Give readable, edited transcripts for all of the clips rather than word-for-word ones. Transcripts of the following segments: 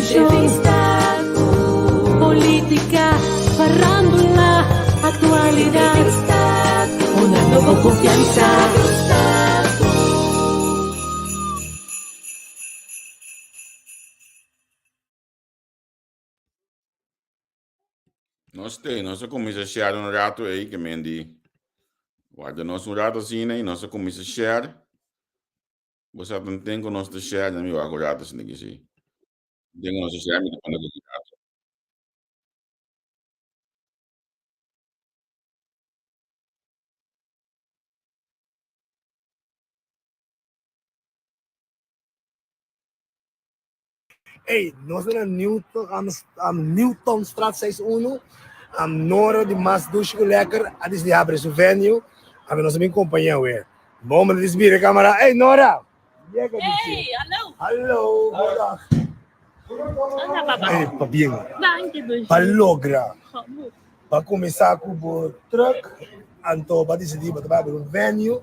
Entrevista, politica, farandula, actualidad. Honrando bo confianza. Nos te, nos a kuminsá share un rato ei, ke men di warda nos un rato asina i nos a kuminsá share. Bo sa tan ten ku nos ta share, na mi wak un rato asina ki si. Ten ku nos ta share, mi ta pone ku un rato. Ey, nos ta na Newton, um, Newtonstraat 61. Um, Nora di Mas Dushi ku Lekker a disidi habri su venue. Ami nos a bin kompañá we. Bon, mi ta disbira e kamera. Ey, Nora! Yega di Hey, hallo. Hallo, goedendag. Anda, papa. Ey, pabien. Dank je, dushi. Pa logra. Goh, Pa kuminsá ku bo truck, anto bo a disidí bo ta bai abri un venue,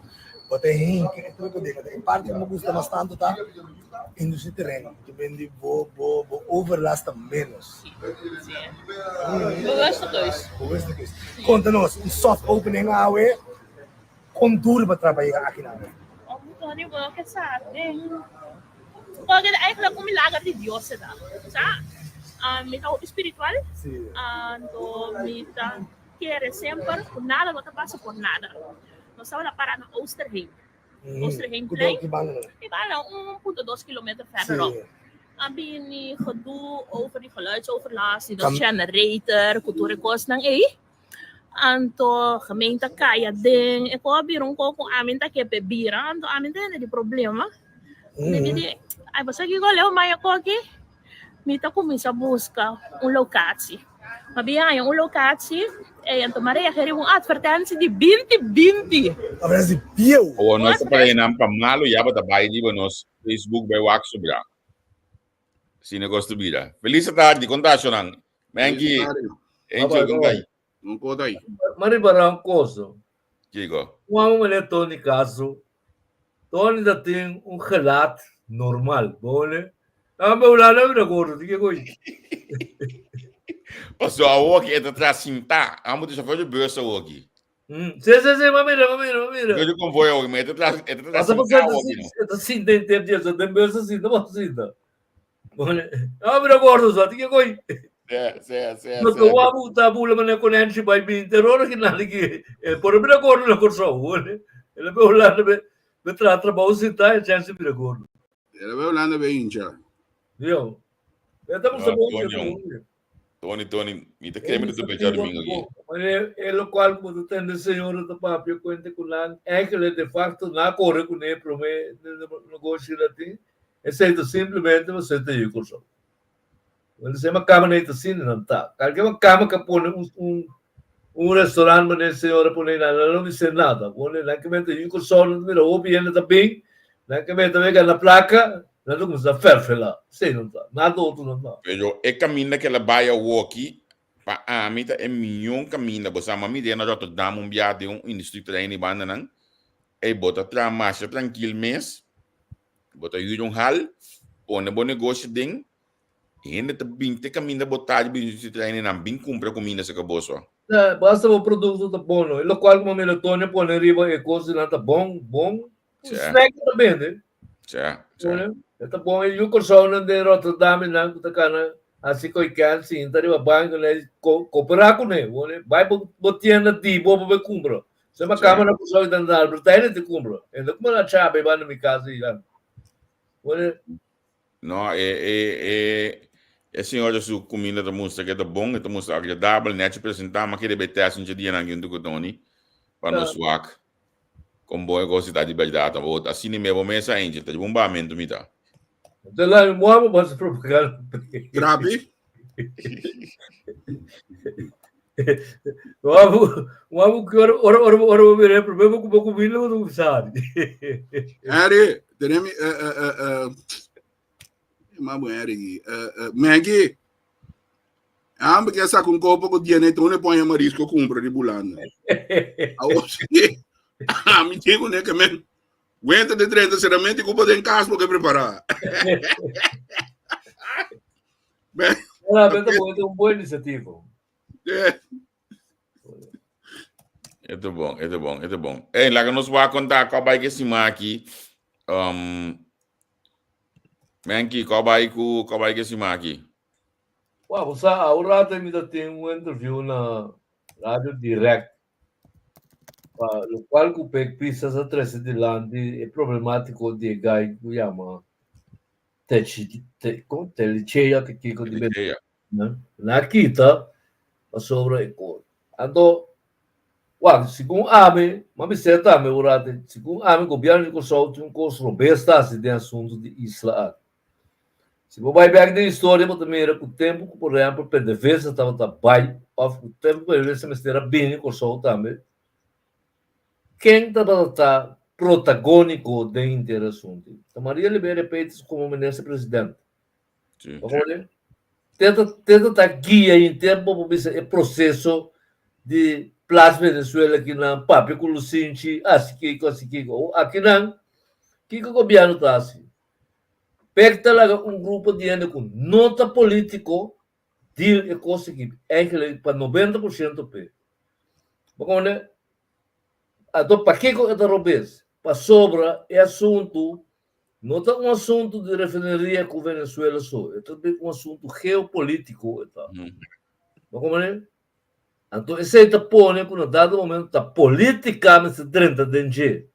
bo ta hinka e truck aden. E parti ku mi gusta mas tantu ta industria tereno, ku bindi bo bo bo overlast ta ménos. Sí, bewuste keus. Bewuste keus. Konta nos, un soft opening awe, kon duru bo a traha pa yega akinan? Oh, Tony, bo ke sa den. Porque eigenlijk un milager di Dios e ta. Sa, mi ta hopi spiritual, anto mi ta kere semper ku nada no ta pasa por nada. Nos tabata para na Oosterheem, Oosterheemplein, i banda 1.2 kilometer verderop. A bini gedoe over di geluidsoverlast, di nos generator, ku tur e kosnan ei. Anto gemeente a kai aden, e ko a bira un ko ku ami ta ke p'e bira, anto ami ta hende di problema. Mi di, ai bo sa kiko leu maya ko aki? Mi ta kuminsá buska un lokatie. Mi a bin haña un lokatie, ei anto mi a reageer riba un advertentie di binti binti. Advertentie bieu. Awor nos ta para nan pa malo ya bo ta bai riba nos Facebook bai wak sobra. Asina kos ta bira. Feliz tardi, kon ta ashonan? Menki, Angel, kon ta? Un kota aí. Ma ripará un koso. Kiko? Un amo meneer Tony Caso. Tony ta tin un gelaat normal, bole. Ah, me ulana mi recordo, di ke koi. Paso awoki e ta tra sintá. Amo di chauffeur di bus awoki. Mm. Sí, sí, sí, ma mira, ma mira, ma mira. Chauffeur di convoy awoki, ma e ta tra e ta tra Pasa sintá porque awoki no. e ta sinta in tempo di eso, den bus ta sinta, ma sinta. Ah, mira gordo sa, di ke koi. Sí, sí, sí, No sí. te wabu ta bula mane con enchi bai bin terror ki nani ki por mira gordo na corso. Ele be Holanda be be tra trabalho sinta e chance mira gordo. Ele be Holanda be hincha. Yo. Eta No, musa bom Tony, Tony, Tony, mi ta creme tu pecha domingo aqui. Maar e locual como tu tende señor ta papia cuenta cu nan eigenlijk de facto na corre cu ne prome negocio latin. Esei ta simplemente você ta yu corso. Wel se ma kama nei ta sini nan ta. Kalke ma kama ka pone un un un restaurant mane señora pone nan nan no bisa nada. Pone nan ke mete yu corso nan mira hopi hende ta bin nan ke mete we gana plaka nan ta kuminsa ferfela. Esei nan ta. Nada otro nan ta. Pero e kaminda ke la bai awoki pa ami ta e mion kaminda. Bo sa ma mi den na Rotterdam un bia den un industrieterrein di bandanan. Ey bo ta traha masha trankil mes. Bo ta huur un hal, pone bo negoshi den, hende ta bin te kaminda bo ta di bin si traha nan bin kumpra kuminda serka boso. Ya, basta bo produkto ta bon no. E lokual ku Mamela Tonia pone riba e kosnan ta bon, bon. Sè. Snack ta bende. Sè, sè. E ta bon. E yu Kòrsounan den Rotterdam e nan ku ta kana hasi koi kèn sinta riba banko ne koperá kuné. Bai bo tienda di bo pa bai kumpra. Se ma kama na Kòrsou i ta na Albert Heijn te kumpra. E no kuma na chabe banda mi kas i nan. No, e e e e señora su kuminda ta mustra ke ta bon, e ta mustra agradabel, nechi presentá, ma kere bai tèst un dje dianan junto ku Tony pa nos wak kon bon e kos ta di bèrdat. Abo asina mi abo mesa Angel, ta di bon bamentu mi ta. Te la mi moa bo hasi propaganda. Trapi? Wabu ki ora ora ora ora bo mira problema ku bo kumida bo no sabi. Harry, tenemos ma bu Harry, Maggie. Ambe que saca un copo con tiene tú le pone marisco compra di bulanda. A mi digo ne que men Wenta de 30 seramente culpa den casa porque preparar. Ora, beta bo un buena iniciativa. Eto bon, eto bon, eto bon. Hey, laga nos wak konta ko bai ke sima aki. Um, Menki, ko bai ku ko bai ke sima aki? Wow, sa ahora mi ta tin un interview na Radio Direct. Pa lo cual ku Pek Pisas a trece dilanti e problemático di e guy ku yama Techi, te, kon Telichea te kiko di Telichea. Na kita pasobra e kos. Anto, wak, segun ami, m'a bis'é tambe un rato, segun ami gobièrnu di Kòrsou tin un kos robes ta hasi den asuntu di isla aki. Si bo bai bèk den historia bo ta mira ku tempu ku por ehèmpel PDVSA tabata bai òf ku tempu ku PDVSA mester a bini Kòrsou tambe, ken tabata ta protagóniko den henter asuntu? Ta Maria Liberia Peters komo minister presidente. Sí. Tenta, tenta ta guia henter bo por bisa e proceso di Plas Venezuela kinan, papia ku Lusinchi, hasi kiko, hasi kiko. Akinan, kiko gobièrnu ta hasi? Pek ta laga un grupo di hende ku no ta polítiko deal e kos aki, eigenlijk pa 90% p'e. Bo komprende? Anto pakiko e ta robes? Pasobra e asuntu no ta un asuntu di refineria ku Venezuela so, e ta un asuntu geopolítiko e ta. Bo komprende? Anto esei ta pone ku na dado momento ta polítika mester drenta den dje.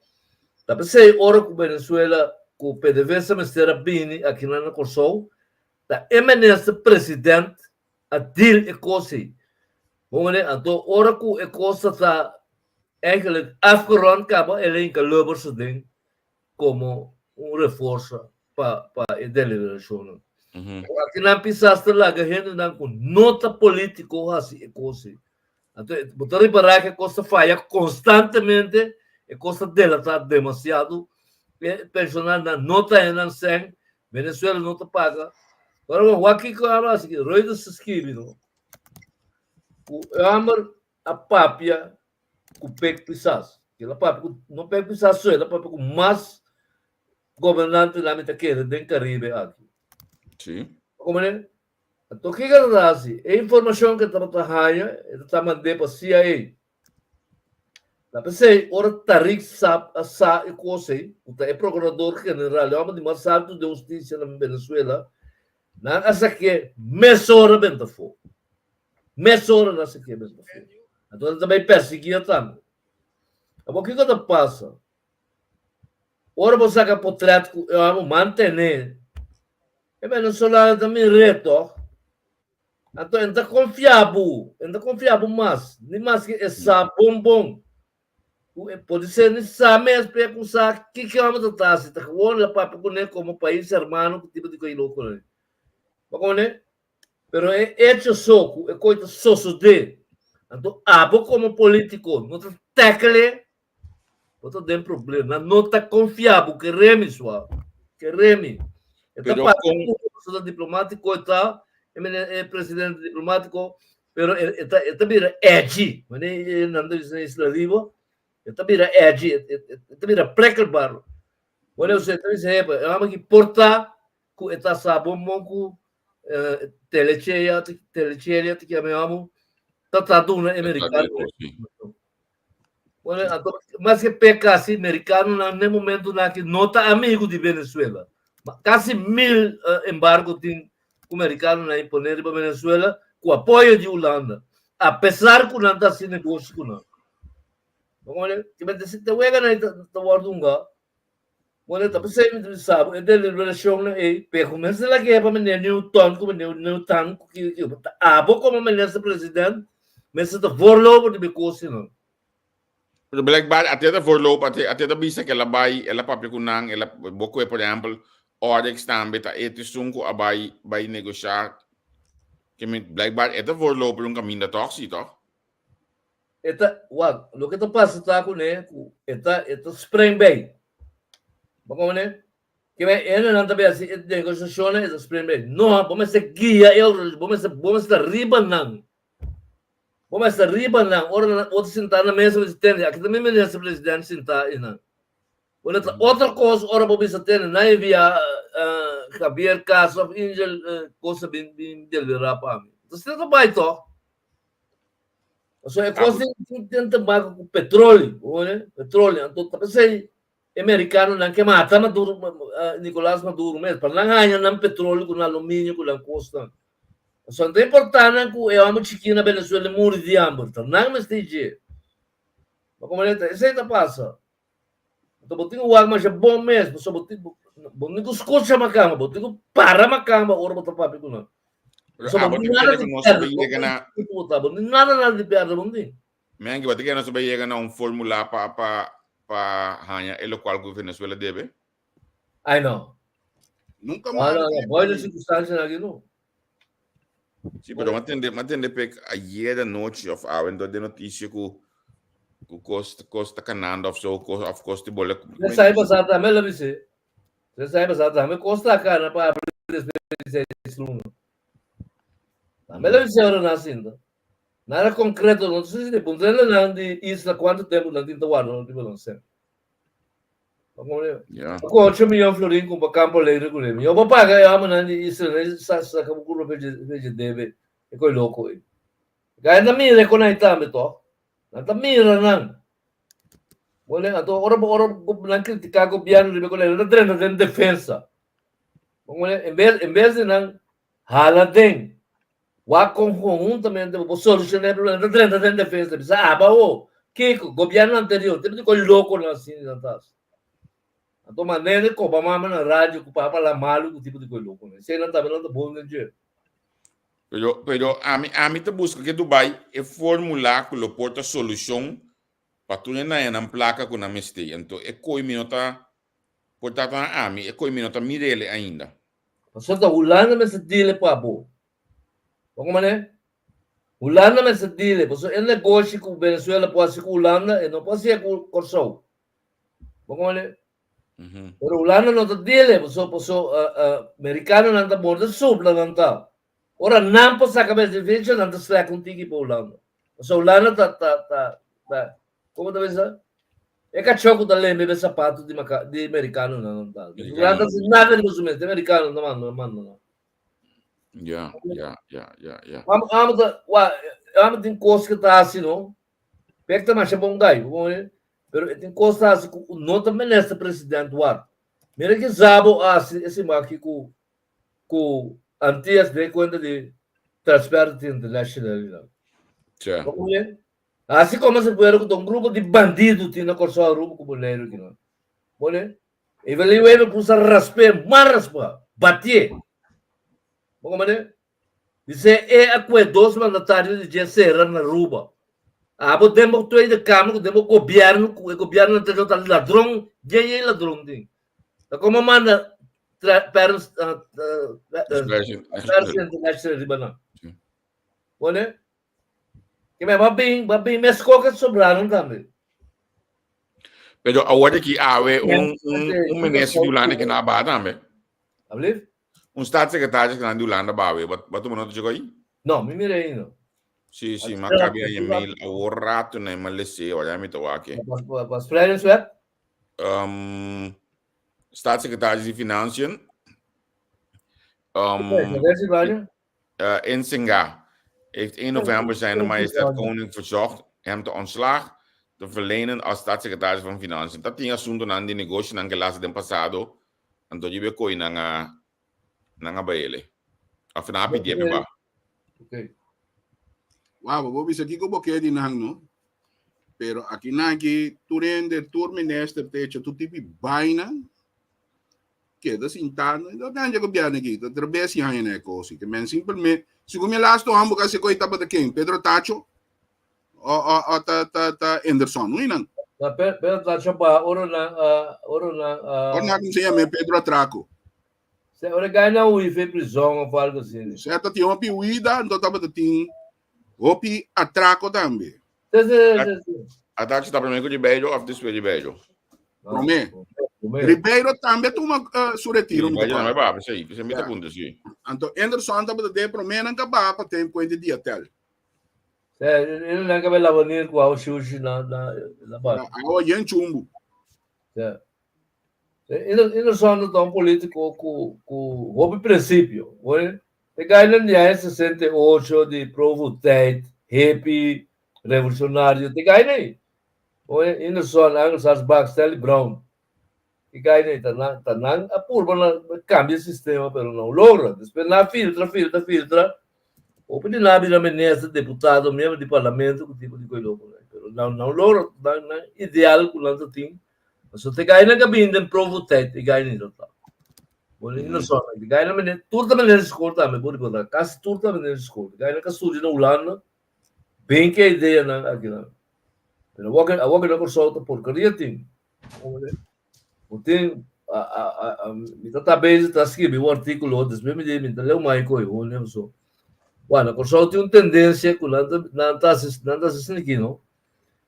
Ta p'esei ora ku Venezuela ku PDVSA mester a bini akinan na Kòrsou, ta e minister president a deal e kos ei. Bo mane? Anto ora ku e kos ta ta eigenlijk afgerond kaba el a hinka Lubbers aden komo un reforsa pa pa e deliberashonnan. Aki nan pisas ta laga hendenan ku no ta polítiko hasi e kos ei. Anto bo ta ripará ku e kos ta faya konstantemente, e kos ta delatá demasiado, e penshonarnan no ta haña nan sèn, Venezuela no ta paga. Ora bo wak kiko a hasi, Reuters ta skibi no, ku e hòmber a papia ku Pek Pisas. El a papia ku, no Pek Pisas so, el a papia ku mas gobernantenan mi ta kere den Karibe aki. Sí. Komprende? Anto kiko ta hasi? E informashon ku e tabata haña, e ta mand'é pa CIA. Ta p'esei ora Tariq Saab a sa e kos ei, ku ta e prokurador general, e hòmber di mas altu den hustisia na Venezuela, nan a sak'é mesora benta afó. Mesora nan a sak'é benta afó. Anto nan ta bai persiguié tambe. Awor kiko ta pasa? Ora bo saka potret ku e hòmber mantené, e venezolano ta mir'é tòg. Anto e no ta konfia bo, e no ta konfia bo mas, ni maske e sa bon bon ku e pode ser ni sa mes p'e ku sa kiko e hòmber ta ta hasi, ta gewoon el a papia kuné komo pais hermano ku tipo di kos loko ei. Bo komprende? Pero e echo so ku e kos ta sosodé, anto abo komo polítiko no ta tackle Bo ta den problema. Nan no ta konfia bo. Kere mi, sua. Kere mi. E ta Pero papia kon ku persona diplomatiko e ta, e mene e presidente diplomatiko, pero e e ta e ta bira edgy. Mane e nan ta bisa na Isla Riba, e ta bira edgy, e e e ta bira prikkelbaar. Wanneer usted ta bisa hepa, e hòmber ki por ta ku e ta sa bon bon ku eh, Telechea, Telechelia te kiami amo, ta ta duna e ta merikano. sí. Bueno, anto, mas que pe casi mericanonan ne momentonan aki no ta amigo di Venezuela. Casi mil uh, embargo tin ku mericanonan impone riba Venezuela ku apoyo di Hulanda. A pesar ku nan ta hasi negoshi ku nan. Ki men te wega nan ta, ta wordo hunga. Bueno, ta pensei mi ta sabe, e deliberacionnan ei, pe kuminsa la guerra pa meneer Newton ku meneer Newton ku ki ki ta abo komo minister president mester ta voorloper di be kosnan. Pero blijkbaar a te ta voorloop, a te, a te ta bisa ku el a bai, el a papia ku nan, el a bo koe por ehempel Oryx tambe ta e esun ku a bai bai negoshá ke men blijkbaar e ta voorloper un kaminda tòg si tòg? E ta, wak, loke ta pasa ta kuné ku e ta e ta spring bei. Bo komprende? Ke men hendenan ta bia si e negosiashonnan e ta spring bei. No, bo mester guia e otro, bo mester bo mester ta riba nan. Bo mester riba nan ora nan otro sintá na mesa bo bisa tende aki ta mi minister president sintá einan. Bo ta otro kos ora bo bisa tende nan envia. Javier Cas of Angel cosa bin bin deliberá pa mi. Entonces ta bai tòg. Pasobra e kos tin tin te maken ku petroli, bo wene? Petroli. Anto ta p'esei e merikanonan ke mata Maduro, Nicolas Maduro mes, pa nan haña nan petroli ku nan aluminio ku nan kosnan. Pasobra no ta importá nan ku e hòmber chikí na Venezuela muri di hamber, ta nan mester dje. Bo komprende? Ta esei ta pasa. Anto bo tin ku wak masha bon mes, pasobra bo tin bo no tin ku skucha makamba, bo tin ku para makamba ora bo ta papia ku nan. Pasobra bo tin nada di pèrdè, bo no tin nada nada di pèrdè, bo no tin. Mengi, bo ta kere nos a yega na un formula pa pa pa haña e lokual ku Venezuela debe? Ai no. Nunka mas. No, no, no. Boy de circunstancianan aki no. Sí, pero m'a tende, m'a tende pek ayer anochi of awe entonces de noticia ku ku kos kos ta kanando of so kos of kos ti bole. Tres aña pasá tambe lo bisé. 3 aña pasá tambe kos ta kana pa abri despues di 6 luna. Tambe lo bisé ora nan sinta. Nada concreto no ta sucede. Puntra nan di isla cuanto tempo nan tin ta warda nan riba nan cent. Ja. Ku 8 miljoen florin kumpa Campo Alegre ku Remy. Yo bo paga e homennan di Israel sa saka bo kurpa peje debe e koi loko ei. Gaya ta mira e konai tambe to. Nan ta mira nan. Bole anto ora bo ora nan kritika gobierno riba e konai nan ta drenta den defensa. Bole en bes en bes di nan hala den Wak kon konhuntamente bo por soluciona e problema. Ta drenta den defensa bisa aba ho kiko gobierno anterior te miti kon lokonan asina nan ta hasi. Anto manera di koba mama na radio ku papa la malu ku tipo di koi lokonan. Esei nan tambe nan ta bon den dje. Pero pero ami ami ta buska ke Dubai e formula ku lo por ta solucion pa tur e nayanan plaka ku nan mester. Anto e koi mi no ta por ta ta ami e koi mi no ta mirele ainda. Pasobra ta Hulanda mester dile pa bo. Bo komprende? Hulanda mester dile, pasobra e negoshi ku Venezuela por hasi ku Hulanda, e no por hasié ku Kòrsou. Bo komprende? Pero Hulanda no ta dile, pasobra pasobra merikanonan ta morde supla nan ta. Ora nan por saka beneficio, nan ta slèk un tiki pa Hulanda. Pasobra Hulanda ta ta ta ta Como ta bisa? E cachó cu ta lembe be sapato di maca di mericano nan nan ta. Mericano. Nan ta haci nada riba su mes, e mericano ta manda manda nan. Ja, ja, ja, ja, ja. Amo amo ta wa amo tin cos cu ta haci no. Pek ta masha bon gai, bo comprende? Pero e tin cos ta haci cu no ta minister president wak. Mira ki Zabo a haci e siman aki cu cu Antillas den cuenta di Transparency International nan. Tja. Bo comprende? Asi komo si fuera ku ta un grupo di bandido tin na Kòrsou, Aruba ku Boneiru aki nan. Bone, Evelyn Wever Cruz a rasp'é mal raspá, batié. Bo komprende? Dice e a kue dos mandatario di dje sera na Aruba. Abo den bo Tweede Kamer ku den bo gobièrnu ku e gobièrnu anterior ta ladron, dje dje ladron tin. Ta komo manda parents Transparency International riba nan. Bone? Ke men ba bin, ba bin mes koke sobraron tambe. Pero awor aki awe un un un minister di Hulanda ke na ba tambe. Alblief? Un staatssecretaris ke na di Hulanda ba awe. Ba tuma nota chiko ahí? No, mi mira ahí no. Sí, sí, ma kabi ahí mail awor rato na ma lese, ora mi ta wak. Pa spreidingswet? Um, staatssecretaris di Financiën. Um, Insinga heeft 1 november zijn majesteit koning verzocht hem te ontslag te verlenen als staatssecretaris van Financiën. Ta tin asuntonan di negoshinan ke lasa den pasado, anto dje be koy nan a nan a baele. Of nan a pidié pe ba. Okay. Wow, bo bisa kiko bo ke di nan no? Pero aki nan ki tur hende, tur minister te hecho tur tipi baina. Keda sintá, no ta hanja gobierno aki, ta trabes si hanja na e kos. Ke men simpelmente, segun mi lasto hambo ka se koi tabata ken, Pedro Tacho o o o ta ta ta Anderson, ui nan. Na Pedro Tacho pa ora nan a ora nan a Ora nan kumsa yam'é Pedro Atraco. Se ora gai nan hui fe prison of algo asina. Sèrto tin hopi huida, anto tabata tin hopi atraco tambe. Si si si si. Atacho ta promé ku Ribeiro of despues Ribeiro? Promé. Ribeiro tambe a tuma su retiro. Mi ta tambe ba, p'esei, p'esei mi ta puntra si. Anto Anderson tabata den promé nan ka ba pa ten kuenta di hotel. Sí, elnan nan ka bai laba nir ku awa shushi na na na ba. Awa yen chumbu. Sí. Inderson ta un polítiko ku ku hopi prinsipio. Hoor. E gainan di aña 68 di provo tijd, hippie, revolucionario, te gaina ei. Hoor. Inderson, Angel Sarsbach, Stanley Brown. E gaina ei ta nan, ta nan a purba na cambia e sistema, pero no logra. Despues nan a filtra, filtra, filtra. Hopi di nan a bira minister, deputado, miembro di parlamento, ku tipo di koi loko. Pero nan no logra nan, nan ideal ku nan ta tin. Pasobra te gainan ka bini den provo tijd, e gainan ta ta. Bo ni no sona. E gainan mene, tur ta mene skol tambe, bo ricorda, kasi tur ta mene skol. E gainan ka studia na Hulanda, ben ke ideanan akinan. Pero awor ke, awor ke na Kòrsou ta porkeria tin. Bo tin, a, a, a, a, mi ta ta bezig ta skirbi un artíkulo, despues mi di mi ta leu mai koe, ho ne so. Bueno, na Kòrsou tin un tendensia ku nan ta, nan ta hasi, nan ta hasi esaki, no?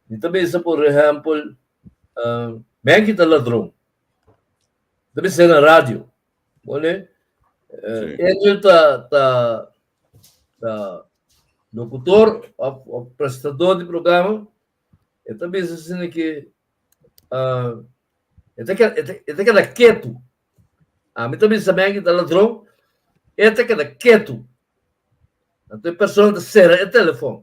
Mi ta bisa por ehèmpel, uh, Menki ta ladron. Ta bisa na radio. Bone? Uh, Angel ta, ta, ta locutor of, of presentador di programa. E ta bisa asina que uh, e ta, e ta, e ta keda ketu. A mi ta bisa Menki ta ladron. E ta keda ketu. Anto e persona ta sera e telefon.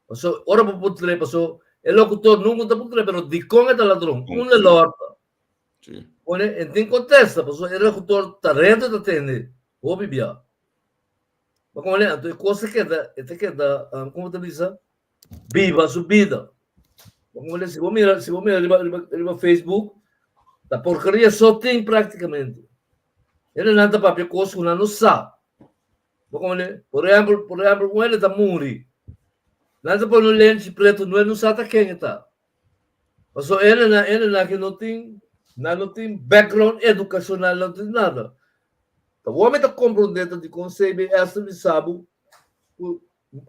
Paso, ora bo puntra, paso, e locutor nunca ta puntra, pero dikon e ta ladron? Un le lorta. Sí. Pone, en tin contesta, paso e locutor ta reto ta tende, hopi bia. Ma como le, anto e cosa keda, e ta keda, um, como ta bisa? Biba su bida. Ma como le, si bo mira, si bo mira riba, riba, riba Facebook, ta porqueria so tin prácticamente. Hende nan ta papia cos ku nan no sa. Bo komprende? Por ehempel, por ehempel, un hende ta muri. Nan ta pone un lenchi pretu, no no sa ta ken e ta. Paso hende nan, hende nan ke no tin, nan no tin background educacional, no tin nada. Ta wou mi ta komprende ta dikon CBS ta bisa bo ku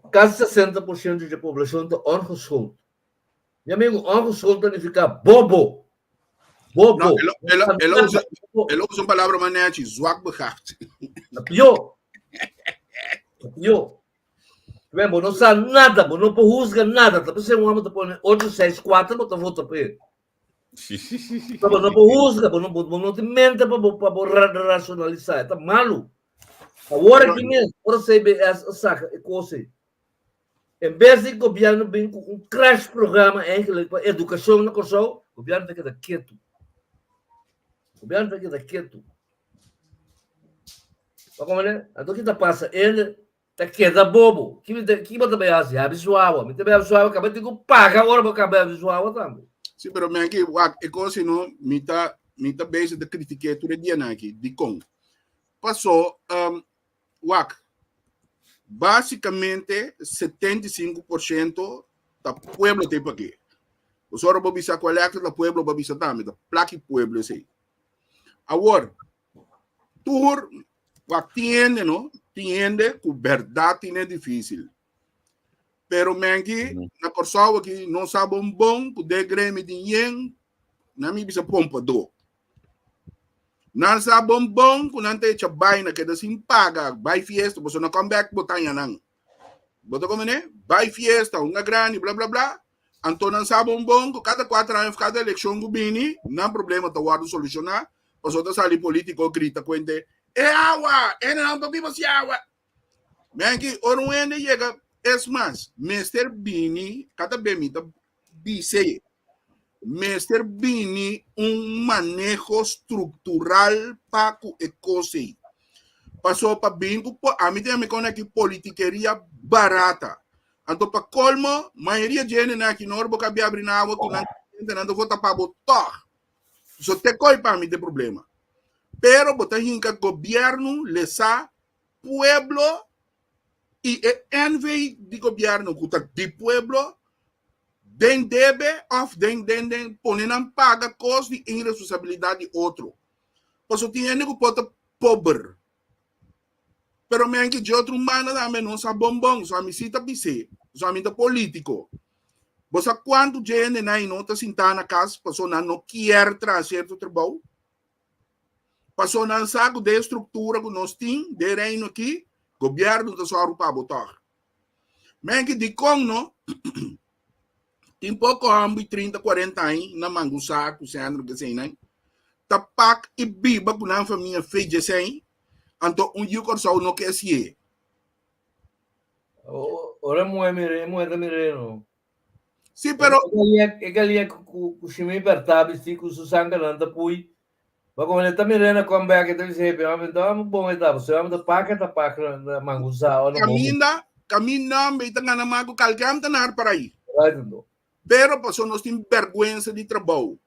kasi 60% di poblashon ta ongeschoold. Mi amigo, ongeschoold ta nifiká bobo. Bobo. No, el, el, el, usa, el usa un palabra más nechi, zwak begaafd. Pió. Pió. Ven, bo no sa nada, bo no por juzga nada. Ta pensé un hombre te pone 8, 6, 4, bo ta vota pa él. Bo no por juzga, bo no, bo no tin mente pa bo, pa bo racionalizar. Ta malo. Awor aki mes, ora CBS a saca e cosa ei. En bes di gobièrnu bin ku un crash programa eigenlijk pa edukashon na Kòrsou, gobièrnu ta keda ketu. Gobièrnu ta keda ketu. Bo komprende? Anto ki ta pasa? El ta keda bobo. Ki mi ta, ki bo ta bai hasi? Habri su awa. Mi ta bai habri su awa, kaba tin ku paga ora bo kaba habri su awa tambe. Sí, pero mi aki, wak, e kos si no, mi ta, mi ta bezig ta kritiké tur e dianan aki. Dikon? Paso, um, Wak, básicamente 75% ta pueblo te pag'é. Pasobra bo bisa ku electo ta pueblo, bo bisa tambe ta plaki pueblo esei. Awor, tur wak tin hende no, tin hende ku bèrdat tine difísil. Pero menki na Kòrsou aki no sa bon bon ku den gremio tin yen, nan mi bisa pompadó. Nan sa bon bon ku nan ta echa baina keda sin paga, bai fiesta, boso no come back bo taña nan. Bo ta komprende? Bai fiesta, hunga grandi, bla bla bla. Anto nan sa bon bon ku kada kuater aña of kada elekshon ku bini, nan problema ta wòrdu solushoná, pasobra ta sali polítiko grita kuente, E awa! E nan ta biba sin awa! Menki, ora un hende yega, es mas, mester bini, kada be mi ta bis'é, Mester bini un maneho struktural pa ku e kos ei. Paso pa bin ku ami tin ami kon aki politikeria barata. Anto pa kolmo mayoria dje hendenan aki no ora bo ka biabri na awa ku nan nan ta vota pa bo tòg. So te koi pa mi te problema. Pero bo ta hinka gobièrnu lesa pueblo i e NV di gobièrnu ku ta di pueblo den debe of den den den pone nan paga kos di inresponsabilidat di otro. Pasobra tin hende ku por ta pober. Pero men ki dje otro humano tambe no sa bon bon. So ami si ta bis'é. So ami ta politiko. Bo sa kuantu dje hendenan no ta sintá na kas pasobra nan no kier traha sierto trabou? Pasobra nan sa ku den e struktura ku nos tin den reino aki, gobièrnu ta sòru pa bo tòg. Men ki dikon no tin poko hòmber 30, 40 aña na Mangusá ku Sandro ku eseinan. ta pak i biba ku nan famia fe djesei, anto un yu Kòrsou no ke hasié. Ora e muhé mir'é, e muhé ta mir'é no. Sí, pero. E galia ku Shimei Bertá bistí ku su sankanan ta pui, ma komo el ta mir'é na kòm bèk, e ta bisa, Hepi, ame ta amo bon e ta, pasobra ame ta pak e ta pak na mangusá o na bon. Kaminda, kaminda ame ta gana mas ku kalke amtenar para ei. Right anto. Pero pasobra nos tin bèrgwensa di trabou,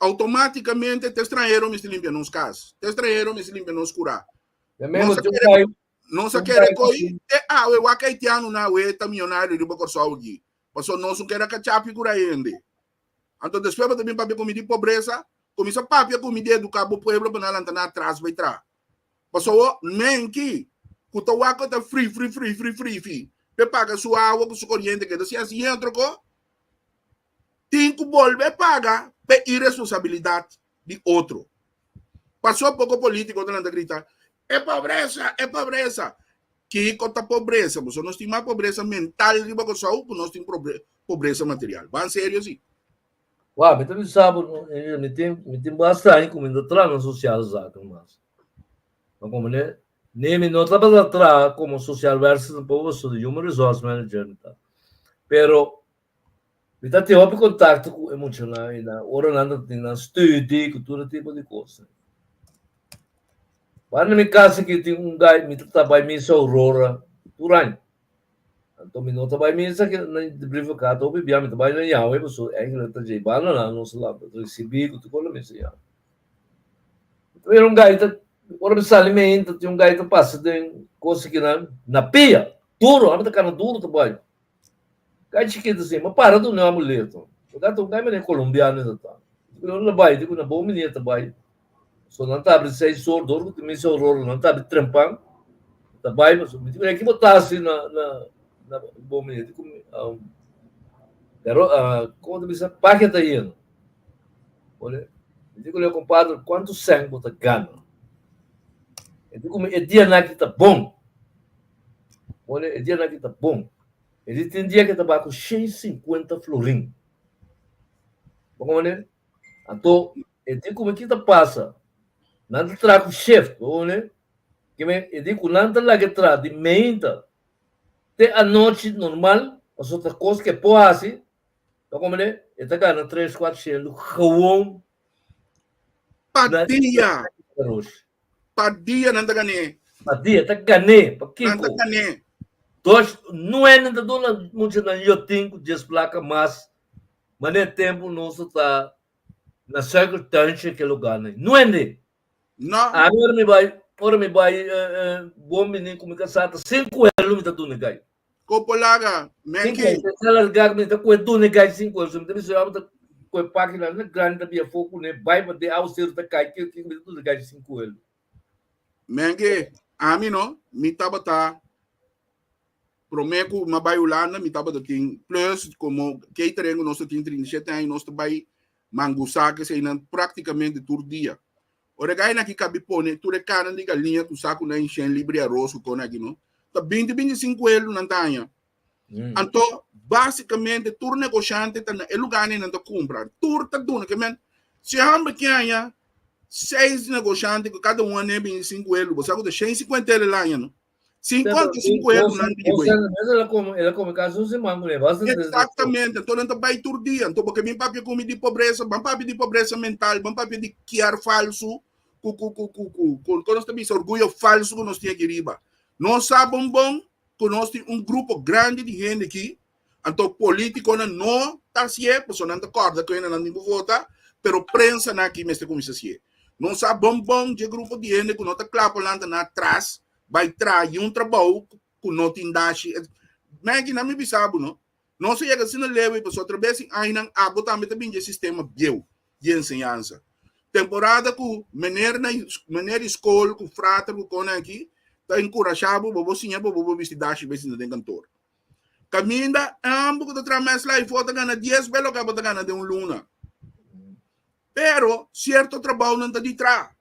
outomátikamente te stranhero mester limpia nos kas, te stranhero mester limpia nos kurá. Nos a kere, nos a kere koi te awe wak haitiano na awe ta miyonario riba Kòrsou aki. Pasobra nos no kere a kachapi ku hende. Anto despues bo ta bin papia ku mi di pobresa, kuminsá papia ku mi di eduká bo pueblo pa nan lanta nan atras bai tra. Pasobra menki ku ta wak ku ta fri fri fri fri fri fi p'e paga su awa ku su koriente keda si hasi otro ko tin ku bolbe paga p'e iresponsabilidat di otro. Pasobra poko politiko ta lanta grita e pobresa e pobresa. Kiko ta pobresa? Pasobra nos tin mas pobresa mental riba Kòrsou ku nos tin pobresa material. Ban serio si. Wak, mi ta bisa bo, mi tin, mi tin basta aña ku mi no ta traha na sociale zaken mas. Ma komo ne, ni mi no tabata traha komo sociaal werker tampoco, pasobra human resource manager mi ta. Pero mi ta tin hopi kontakto ku e muchanan i nan ora nan ta tin nan studie ku tur e tipo di kos. Banda mi kas aki tin un gai, mi ta ta bai misa Aurora tur aña. Anto mi no ta bai misa ke na di brievenkaart hopi bia mi ta bai na Yahweh pasobra eigenlijk ta djei banda nan nos a lanta risibi ku tur kos na misa Yahweh. Mi ta mira un gai ta ora mi sali meinta tin un gai ta pasa den kos akinan na pia duro ami ta kana duro ta bai gai chikito asin mi a para duna un amuleto mi ta un gai manera colombiano ta ta mi ta bai di ku na bon manera ta bai. So nan ta abri seis or, dor ku tin misa aurora nan ta abri trempan, ta bai pasobra mi tin aki bo ta hasi na na na bo mi di ku pero komo ta bisa pake ta yena. Ora mi di ku le kompadre kuantu sèn bo ta gana? E di ku mi e dianan aki ta bon. Ora e dianan aki ta bon. E di tin dia ke ta bai ku shen sinkuenta florin. Bo komprende? Anto e di kuma ki ta pasa, nan ta traha ku shift, bo wone? Ke men e di ku nan ta laga e traha di meinta te anochi normal, pasobra ta kos ke por hasi, bo komprende? E ta gana tres kuatrocientos gewoon Pa na dia, anochi. pa dia nan ta gan'é. Pa dia ta gan'é, pa Nan ta kiko? gan'é. Dos, nuenen ta duna muchanan yotin ku dies plaka mas Mane tempu nos ta na suikertuintje ke lugarnan. Nuende. No. Ami ora mi bai, ora mi bai bon bini ku mi kasá ta sinku elo mi ta duna gai. Kopolaga, Sinku Menki. elo, te larga mi ta kue duna gai sinku elo. So mi ta bisa mi ta kue página na grandi ta bia fo kuné bai pa de awaseru ta kai kiko kiko mi ta duna gai sinku elo. Menki, ami no, mi tabata Promé ku mi a bai Hulanda mi tabata tin plus komo catering ku nos ta tin 37 aña nos ta bai mangusá keseinan práktikamente tur dia. Ora e gainan aki kabi pone tur e karnan di galiña ku sa ku nan shen libri aros ku kon aki no ta binti binti sinku elu nan ta haña. Anto básikamente tur negoshante ta na e lugánan nan ta kumpra tur ta duna ke men si hòmber ke haña seis negoshante ku kada un a ne binti sinku elu bo sa ku ta shen sinkuenta elu el haña no. 55 euro nan di güey. Exactamente, entonces nan ta bai tur dia. Entonces porque mi papia ku mi di pobreza, ban papia di pobreza mental, ban papia di kier falso, ku ku ku ku ku ku ku nos ta bisa orgullo falso ku nos tin aki riba. Nos sa bon bon ku nos tin un grupo grandi di hende aki, anto politiconan no ta hasié, pasobra nan ta kòrda ku hendenan tin ku vota, pero prensanan aki mester kuminsá hasié. Nos sa bon bon dje grupo di hende ku no ta kla pa lanta nan atras bai traha un trabou ku no tin dashi. Maggie, na mi bisa bo no, nos a yega asina leu ei pasobra atrabes di añanan abo tambe ta bin dje sistema bieu di enseñansa. Temporada ku mener na mener di skol ku frater ku konan aki ta enkurashá bo, bo bo siña bo bo bo bisti dashi bai sinta den kantor. Kaminda ambo ku ta traha mes laifo ta gana dies bes loke abo ta gana den un luna. Pero sierto trabounan ta di traha.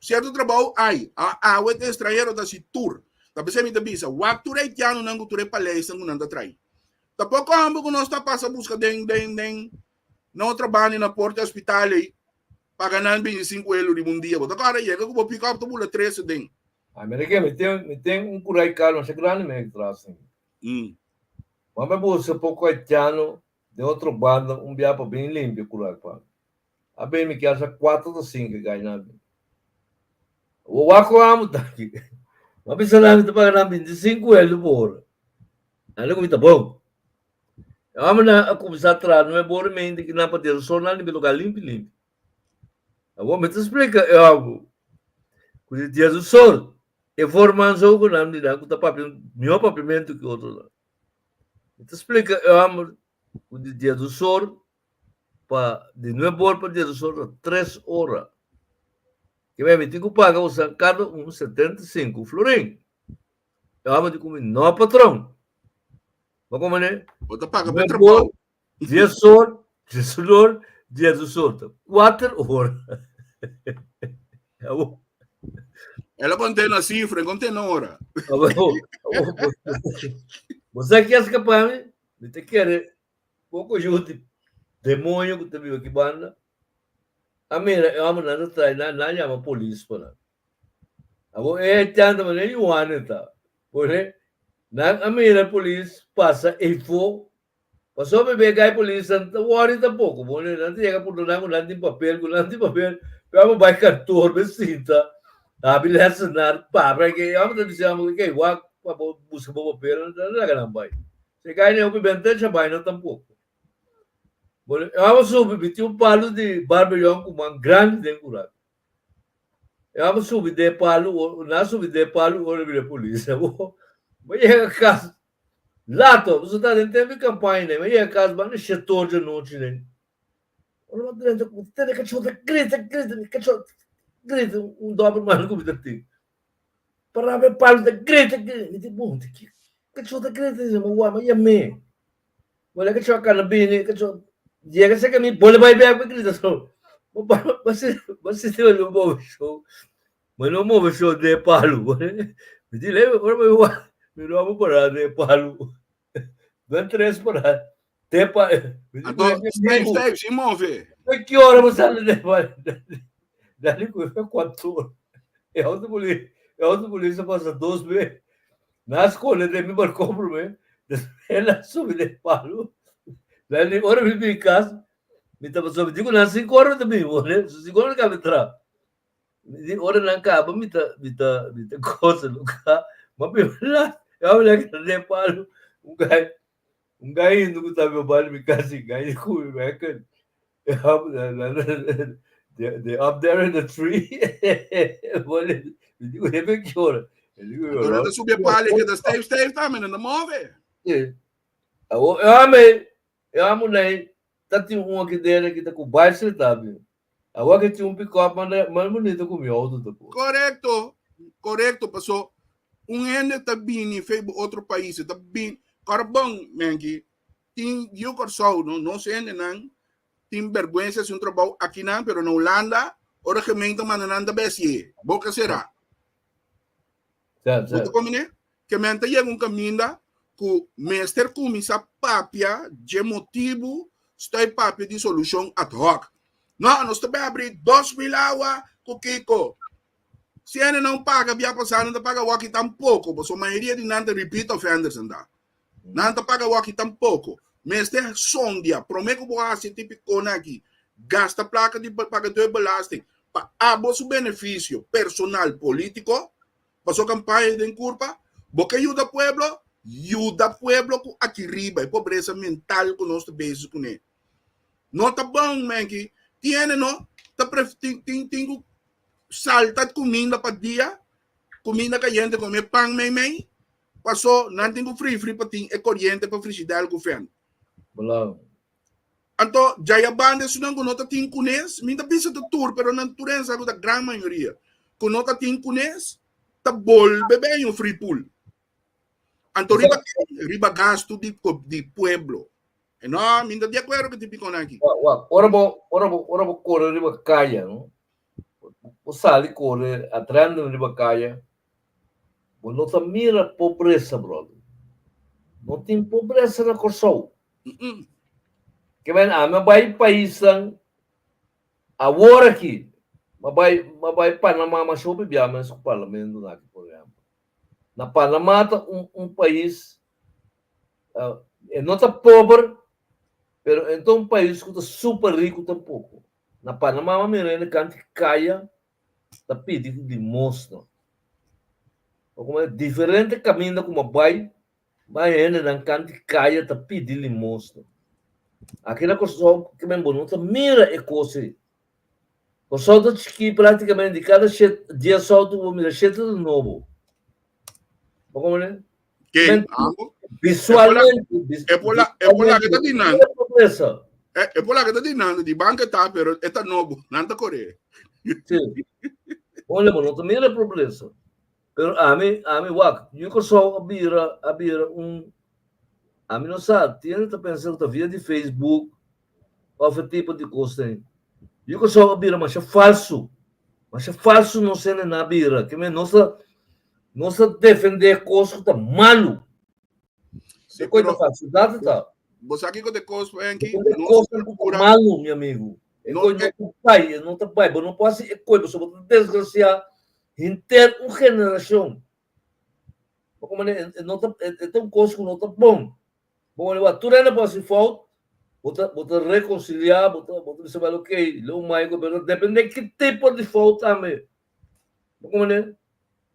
Sierto trabou ai, a awe te estranhero ta hasi tur. Ta p'esei mi ta bisa, wak tur haitianonan ku tur e paleisnan ku nan ta trai. Ta poko hamber ku nos ta pasa buska den den den na otro banda na porta hospital ei. Paga nan 25 elo riba un dia. Bo ta kòrda yega ku bo pick up ta bula trese den. Ah, mira ke, mi tin, mi tin un kurai kar masha grandi mi atras aki. Mm. Mama busca poco haitiano den otro banda un bia pa bin limpia kurai pa mi. A bin mi kier sa cuatro ta cinco gai nan bin. Awor wak ku amo ta aki. Mi a bisa nan mi ta paga nan 25 elo por ora. Nan di ku mi ta bon. E homennan a kuminsá traha nuebe ora i media ki nan pa dera sol nan limpia lugar limpi limpi. Awor mi ta splika e hòmber ku di dia di sol e forman so ku nan di nan ku ta papia mihó papiamentu ki otronan. Mi ta splika e hòmber ku di dia di sol pa di nuebe ora pa dia di sol ta tres ora. Ke mi tin ku paga boso kada un 75 florin. E hòmber di ku mi, No patron. Bo como ne? Bo ta paga pe trabou. Dies or, dies or, dies or. Cuater or. El a conté na cifra, conté na hora. Bo sa ki a scapa mi? Mi ta kere poco yu di demonio cu ta biba aki banda. A mira e hombernan ta trae nan, nan yama polis pa nan. Awor e haitiano ta manera Juan ta. Pone nan a mira polis pasa eyfo. Pasobra mi bega e polis nan ta worry tampoco. Pone nan ta yega puntra nan cu nan tin papel, cu nan tin papel. Pero amo bay kantoor be sinta. Abi lessenaar papia ke amo ta bisa amo ke wak pa bo busca bo papel nan ta laga nan bay. Se cay ne hopi benta chabay no tampoco. Pone amo subi mi tin un palo di barber cu man grandi den cura. E amo subi den palu, nan subi den palu ora bira polis. Bo yega kas lato, bo ta den tempo di kampaña nen, bo yega kas banda shetor di anochi nen. Ora bo drenta ku tene kachó ta grita, grita, kachó grita, un doberman ku mi ta tin. Paraba e palu ta grita, grita, mi di bon, di kachó ta grita, mi wak, mi yam'é. Bo kachó a kana bini, kachó yega serka mi, bole bai bek, mi grita so. Bo bo bo sinti bo lo move show. Bo no move show den palu. Mi di lei, ora mi wak, mi no amo para den palu. Ben tres para den palu. Anto, stijf, stijf, sin move. Ki ora bo sali den palu? Dali ku e kuator. E auto polis, e auto polis a pasa dos be. Na skonde den mi balkon promé, despues el a subi den palu. Dali ora mi bin kas, mi tabata subi, diku nan sinku ora mi ta bin, bole, sinku ora mi ta kaba entra. Mi di ora nan kaba mi ta mi ta mi ta kosa luka, ma bin lat, e homber a keda den palu, un gai un gai hindu ku ta bin banda mi kas, gai di kumi beken. They up there in the tree. Anto ta subi e palo e keda stijf stijf tambe, nan ta move. Awor e home, e home nei ta tin un aki dere ki ta ku bicycle tambe. Awor ki tin un pick-up mas bonito ku mi auto ta por. Korekto, korekto, paso un hende ta bini fe bo otro pais, ta bini, kòrbon, menki, Tin yu Kòrsou no, nos hendenan tin bèrgwensa hasi un trabou akinan, pero na Hulanda ora gemeente manda nan ta bèsié, boka será. Bo ta komprendé? Ke men ta yega un kaminda ku mester kuminsá papia dje motibu stoi papia di solushon ad hoc. No, nos ta bai abri 2000 awa ku kiko? Si hendenan paga bia pasá nan ta paga awaki tampoko, pasobra mayoria di nan ta repeat offenders nan ta. Nan ta paga waki tampoko. Mester sondia prome ku bo hasi e tipo kona aki. Gasta plaka di pagador belasting pa abo su benefisio personal politiko. Paso kampaña den kurpa. Bo ke yuda pueblo? Yuda pueblo ku aki riba e pobresa mental ku nos ta bezig kuné. No ta bon menki. Tin hende no ta tin tin ku salta kuminda pa dia, kuminda kayente kome pan meimei. Paso nan tin ku fri fri pa tin e koriente pa frishidair ku fen. Belang. Anto djaya banda esunnan ku no ta tin kunes, mi ta bisa ta tur pero nan tur hende sa ku ta gran mayoria ku no ta tin kunes ta bolbe ben un free pool. Anto riba riba gastu di di pueblo. E no, mi ta di akuerdo ku tipo kona aki. Wak, wak, ora bo, ora bo, ora bo kore riba kaya, no? Bo sali kore atrando riba kaya, Bo no ta mira pobresa, brother. No tin pobresa na Kòrsou. Ke men ami a bai paisnan. Awor aki, m'a bai, m'a bai Panama, m'a shopi bia mes ku parlamento na aki, por ehempel. Na Panama ta un, un pais, e no ta pober, pero e no ta un pais ku ta super riku tampoko. Na Panama m'a mira hende kanti kaya ta pidi limosna. Bo diferente kaminda ku m'a bai, Bai hendenan kanti kaya ta pidi limosna. Aki na Kòrsou ke men bo no ta mira e kos ei. Kòrsou ta chikí praktikamente di kada shet dies outo bo mira shete ta nobo. Bo komprende? Ke Men amo? visualmente E por la e por la ke ta di nan. mira pobresa. E e por la ke ta di nan di banka ta pero e ta nobo. Nan ta kore. Sí. Bo no ta mira e pobresa. Pero ami, ami wak, yu Kòrsou a bira, a bira un, ami no sa, tin hende ta pensa ku ta via di Facebook òf e tipo di kos ei. Yu Kòrsou a bira masha falsu, masha falsu nos hende nan a bira, ke men nos ta, nos ta defendé kos ku ta malu. Sí, E kos ta pero falsidat ta. bo sa kiko ta e kos, Frankie? Defendé Nos kosnan ku ta procura malu, mi amigu. E no kos no e ta bai, e no ta bai. Bo no por hasi e kos, pasobra bo ta desgrasiá Henter un generashon. Bo komo e e no ta e ta un kos ku no ta bon. Bo wak tur hende por hasi fout, bo ta bo ta rekonsiliá, bo ta bo ta bisa bal okey, lo mai ku pero depende ki tipo di fout tambe. Bo komo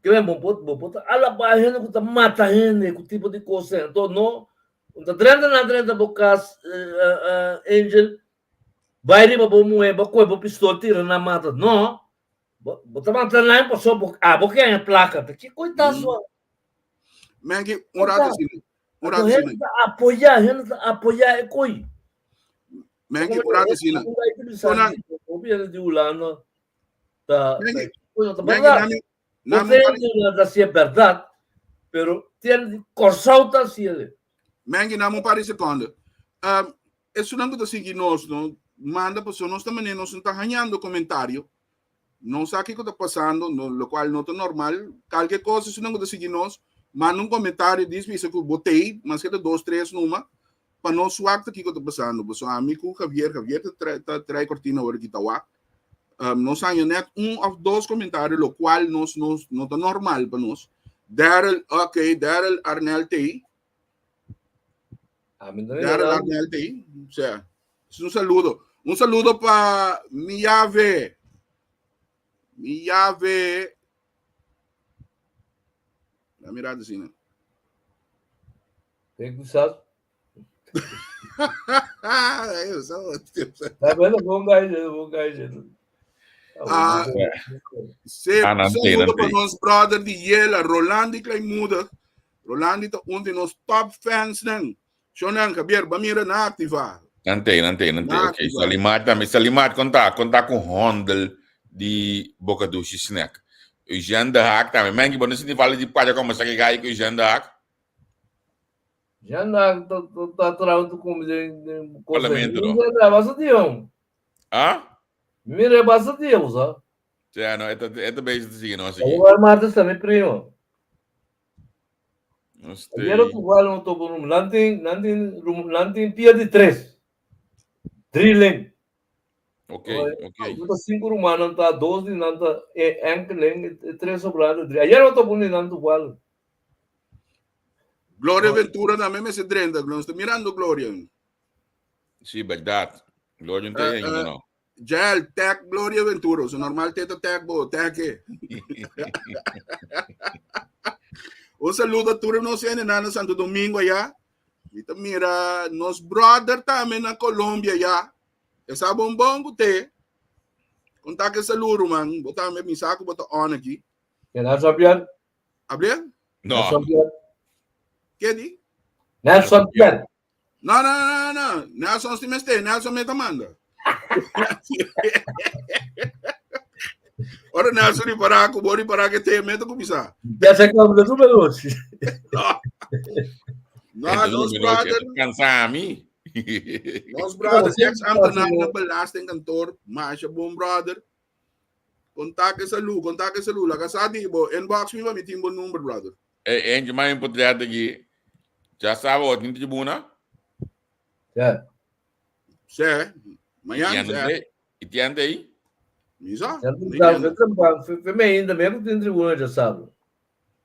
ke men bo por bo por ta alabá hende ku ta mata hende ku tipo di kos ei. Anto no un ta drenta nan drenta bo kas Angel bai riba bo muhé bo kohe bo pistol tira nan mata. No! Bo, bo ta mata nan paso bo, abo ke haña plaka. Ta ki koi ta sua? Menki, un rato sine. Un rato Hende sine. ta apoyá, hende ta apoyá e koi. Menki, un rato sine. Konan. Hopi hende di Hulanda ta, Menki, ta, ta Menki, berdad. nami, No nami, te hende di Hulanda ta hasié berdad, pero te hende di Kòrsou ta hasié. Menki, nami un par di sekonde. Um, esunnan ku ta sigui nos, no, manda paso nos ta manera nos no ta hañando komentario. No sa kiko ta pasando, no, lokual no ta normal. Kalke kos esunnan ku ta sigui nos, manda un komentario, dis bisa ku bo t'ei, maske ta dos, tres numa, pa nos wak ta kiko ta pasando. Paso ami ku Javier, Javier ta trae, ta trae kortina ora ki ta wak. Um, nos haña net un of dos komentario, lokual nos, nos, no ta normal pa nos. Daryl, ok, Daryl Arnel t'ei. Ami no Daryl Arnel t'ei. Osea, es un saludo. Un saludo pa mi llave. Mi llave. La mira así, no? Tem que usar. Ah, bueno, bom gajo, bom gajo. Ah, Se, Ah, nan saludo nan pa tem. nos brother di Yela, Rolandi Kleinmoedig. Rolandi ta un di nos top fans nan. Shonan, Javier, ba mira na activa. Nan tem, nan tem, nan tem. Na Ok, activa. Salimar tambe. Salimar, konta, konta ku hondel di Boca Dushi Snack. Eugène de Haak tambe. Menki, bo no sinti falta di papia como sa ke gai ku Eugène de Haak? Já na tá tá trauto como de de coisa. Parlamento, no? Mira, basta dia. Ah? Mira, basta dia, usa. Ja, no, eta eta bezig te sigui nos aquí. Agora Marta está mi primo. Nos Ayer te tu igual no topo rum. Nantin, nantin, rum, nantin pia de tres. Drilling. Ok, ok. Nanta cinco ruman, nanta dos di nanta enkeling, tres sobrando drie. Ayer no topo ni nanta igual. Gloria Ventura tambe mester drenta. Nos ta mirando Gloria. Sí, verdad. Gloria no te ainda, no. Jael, tag Gloria Ventura. So normal te ta tag bo, tag e. Un saludo a tur nos hende na Santo Domingo allá. Mi ta mira nos brother tambe na Colombia allá. Esa bonbon ku te. Konta ke saludo, man. Bo tambe mi sa ku bo ta on aki. Nelson Pierre. Able? No. Nelson Pierre. Ke di? Nelson Pierre. No, no, no, no. Nelson si mester. Nelson me ta manda. Ora Nelson ripará ku bo ripará ke te me ta kumisa. Ya se acabó de super noche. No. No, nos brother. Cansa mi. Nos brother, ex ambtenaar na belastingkantoor, masha bon brother. Kontak e salu, kontak e salu. Laga sa di bo inbox mi pa mi tin bo number, brother. Eh, eentje maar een portret aqui. Já sabe, ó, tin tribuna. Ja. Sê, mañana, sê. E tiende aí? Mi sa. Fe me ainda me ku tin tribuna ya sabe.